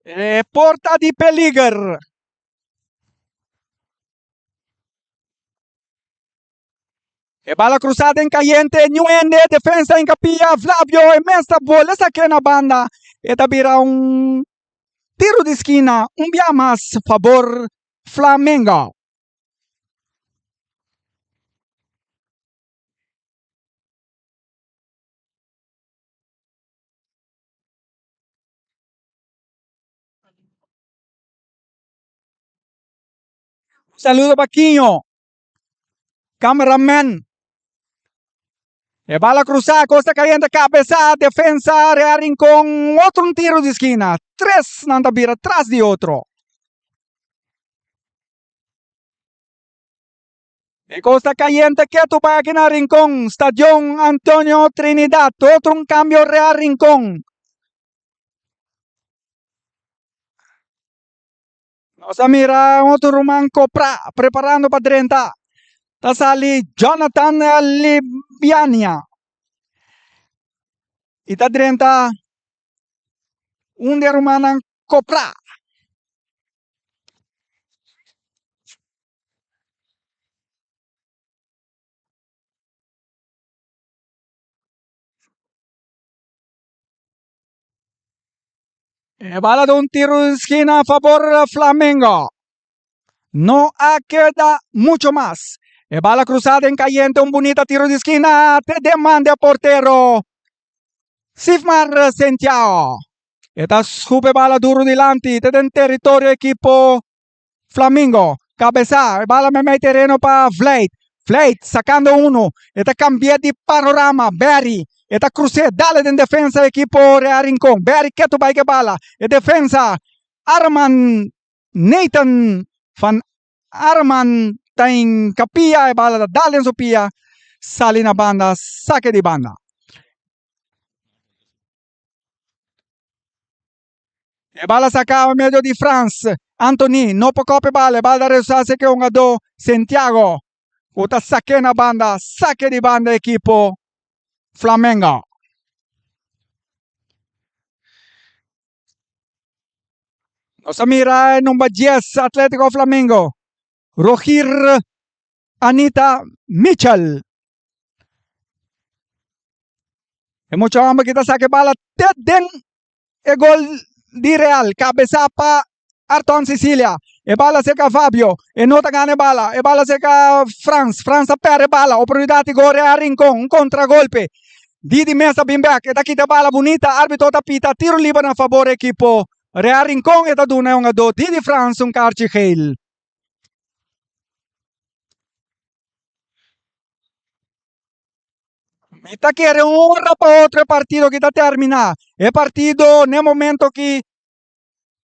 E porta di peliger. E bala cruzada en cayente, Ñuende, defensa en capilla, Flavio, e mes ta bola saque na banda. E ta bira un tiro di esquina, un bia mas favor Flamengo. Un saludo pa Quiño, cameraman. E bala cruzá, Costa Caliente cabeza, defensa Real Rincón, otro un tiro di esquina. Tres nan ta bira tras di otro. E Costa Caliente ketu bai aki na Rincón, Stadion Antonio Trinidad, otro un cambio Real Rincón. Nos a mira otro ruman Copra preparando pa drenta. Ta sali Jonathan Libiania. Y ta drenta un di e rumannan Copra. E bala da un tiro di skina a favor Flamengo. No a keda mucho mas. E bala cruzada en cayente, un bunita tiro di skina. Te demanda e portero Sifmar Santiago. E ta scupe bala duro dilanti, te den territorio equipo Flamingo. Cabeza, e bala memei tereno pa Vleit. Vleit sacando uno. E ta cambia di panorama. Berry. E ta cruce. Dale den defensa equipo Real Rincon. Berry ketu bai ke bala. E defensa Arman Nathan van Arman ta in capia. E bala ta dale den su pia. Sali na banda. Saque di banda. E bala saca medio di Frans. Anthony no por copa e bala. E bala ta regresá serka e hungadó Santiago ku ta sak'é na banda. Sake di banda ekipo Flamengo. Nos a mira e number 10 Atletico Flamengo. Rogir Anita Mitchell. E mucha homber ki ta saka e bala te den e gol di Real. Kabesa pa Arton Cecilia. E bala serka Fabio. E no ta gana e bala. E bala serka Frans. Frans ta perde e bala. Oportunidat di gol Real Rincon. Un kontragolpe. Didi mes ta bin bek. E ta kita e bala bunita. Arbitro ta pita tiro liber na fabor ekipo Real Rincon. E ta duna e hungadó Didi Frans un karchi geel. Mi ta kere un ora pa otro e partido ki ta termina. E partido n'e momento ki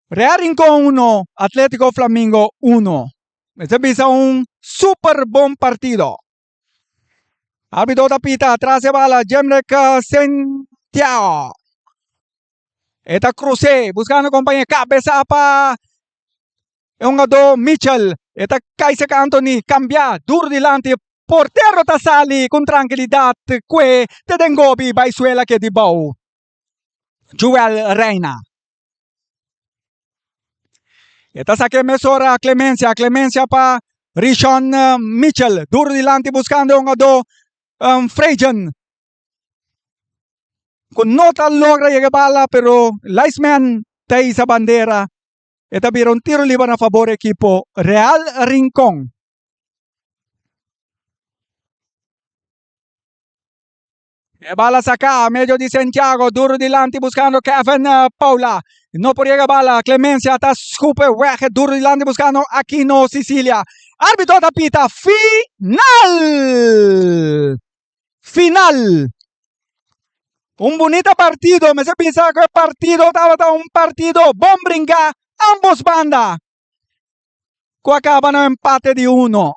Real Rincon uno, Atletico Flamingo uno. Mester bisa un super bon partido. Arbitro ta pita atras e bala Jemrek Santiago. E ta krus'é buskando kompañe kabesa pa e hungadó Mitchell. E ta kai serka Anthony, kambia duru dilanti. Portero ta sali ku trankilidat kue te den gobi bai suela ke di bou. Joel Reina. E ta sake mesora Clemencia, Clemencia pa Rishon Mitchell. Duru dilanti buskando e hungadó Frejen. Ku no ta logra yega e bala pero linesman ta hisa bandera. E ta bira un tiro liber na fabor ekipo Real Rincon. E bala saca medio di Santiago, duro dilanti buscando Kevin eh, Paula. No por llega bala, Clemencia ta scupe weg, duro dilanti buscando Aquino Sicilia. Arbitro ta pita final! Final! Un bunita partido, mester bisa cu e partido tabata un partido bon bringa ambos banda. Cu a caba na un empate di uno.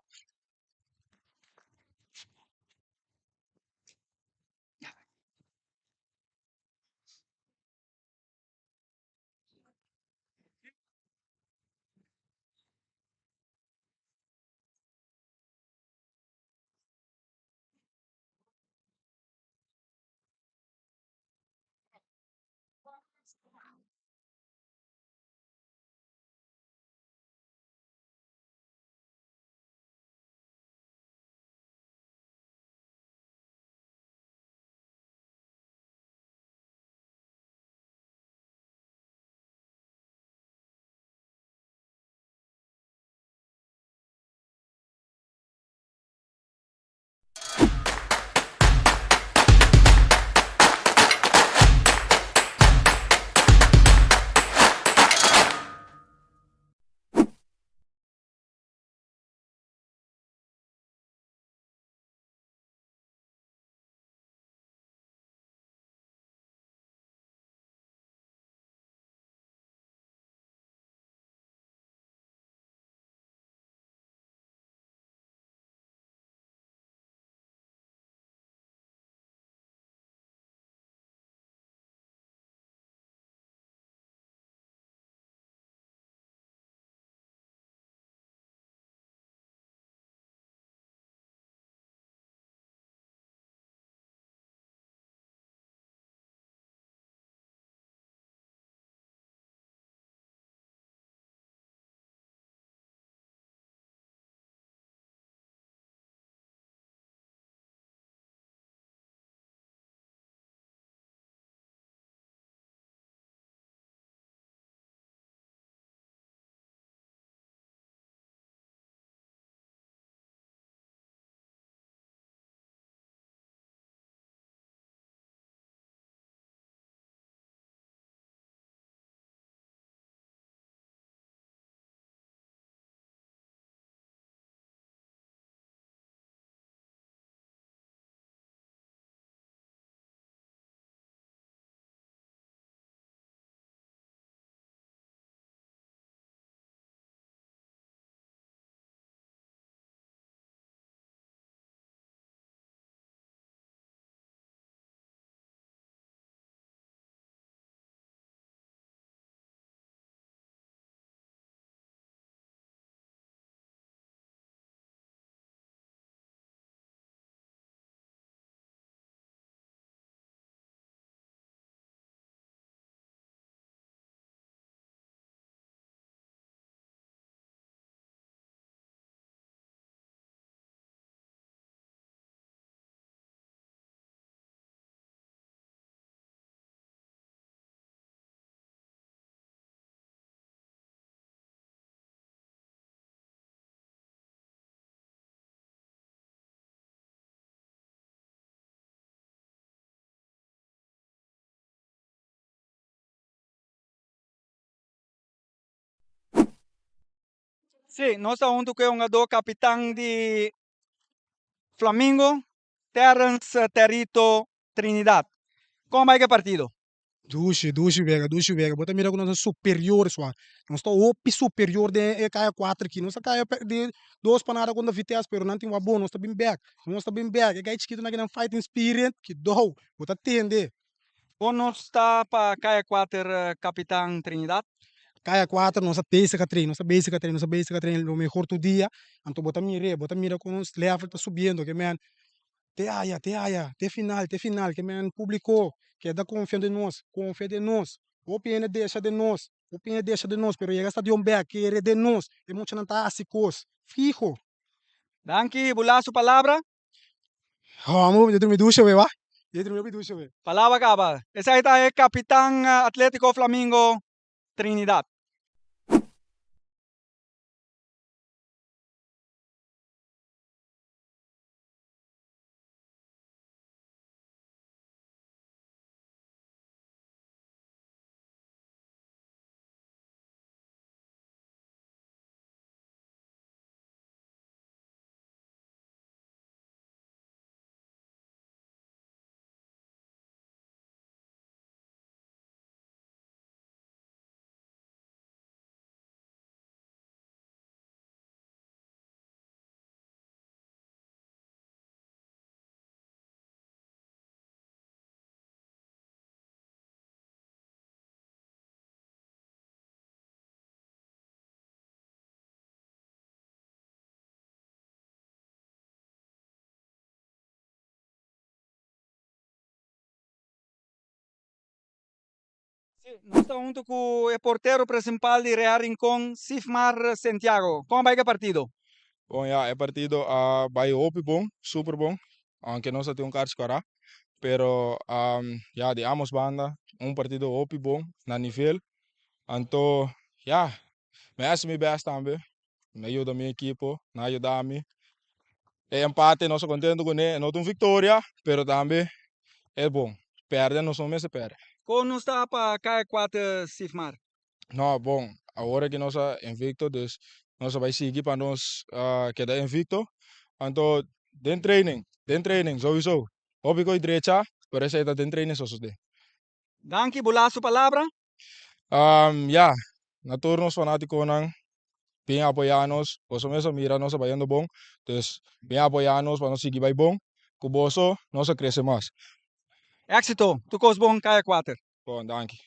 Sí, nos ta huntu ku e hungadó kapitan di Flamingo, Terrence Territo Trinidad. Kon bai ku e partido? Dushi, dushi wega, dushi wega. Bo ta mira ku nos ta superior swa. Nos ta hopi superior den e kaya kuater aki. Nos a kaya di dos pa nada kontra Vitesse, pero nan tin wak bon. Nos ta bin bek, nos ta bin bek. E kaya chikitonan aki nan fighting spirit, kidou, bo ta tende. Kon nos ta pa kaya kuater, Kapitan Trinidad? Kaya kuater nos a bezig a train, nos a bezig a train, nos a bezig a train lo mehor tur dia. Anto bo ta mir'é, bo ta mira kon nos level ta subiendo. Ke men te haya, te haya, te final, te final. Ke men publiko keda konfia den nos, konfia den nos. Hopi hende desha den nos, hopi hende desha den nos, pero yega stadion bek, kere den nos. E muchanan ta hasi kos fiho. Danki, bo lastu palabra. Hòmber, mi ta drumi dusha, wei wak. Dje drumi hopi dushi we. Palabra kaba. Esaki ta e kapitan Atletico Flamingo Trinidad. Sí, nos ta hunto ku e portero principal di Real Rincon, Sifmar Santiago. Kon a bai ku e partido? Bon ya, e partido a bai hopi bon, super bon, aunke nos a tin un karchi kòrá, pero ya di ambos banda un partido hopi bon na nivel, anto ya mi a hasi mi best tambe, mi a yuda mi ekipo, nan a yuda mi, e empate nos a kontento kuné, e no ta un viktoria, pero tambe e bon, pèrdè nos no mester pèrdè. Kon nos ta pa kai kuater Sifmar? No, bon, awor aki nos a invicto, dus nos a bai sigui pa nos keda invicto. Anto den training, den training souiso, hopi koe drecha, pero esei ta den training sosode. Danki, bo laatste palabra? Ya, na tur nos fanaticonan, bin apoya nos, boso mes a mira nos a bayendo bon, dus bin apoya nos pa nos sigui bai bon, cu boso nos a crece mas. Exito, tur cos bon, Kaya Kuater. Bon, danki.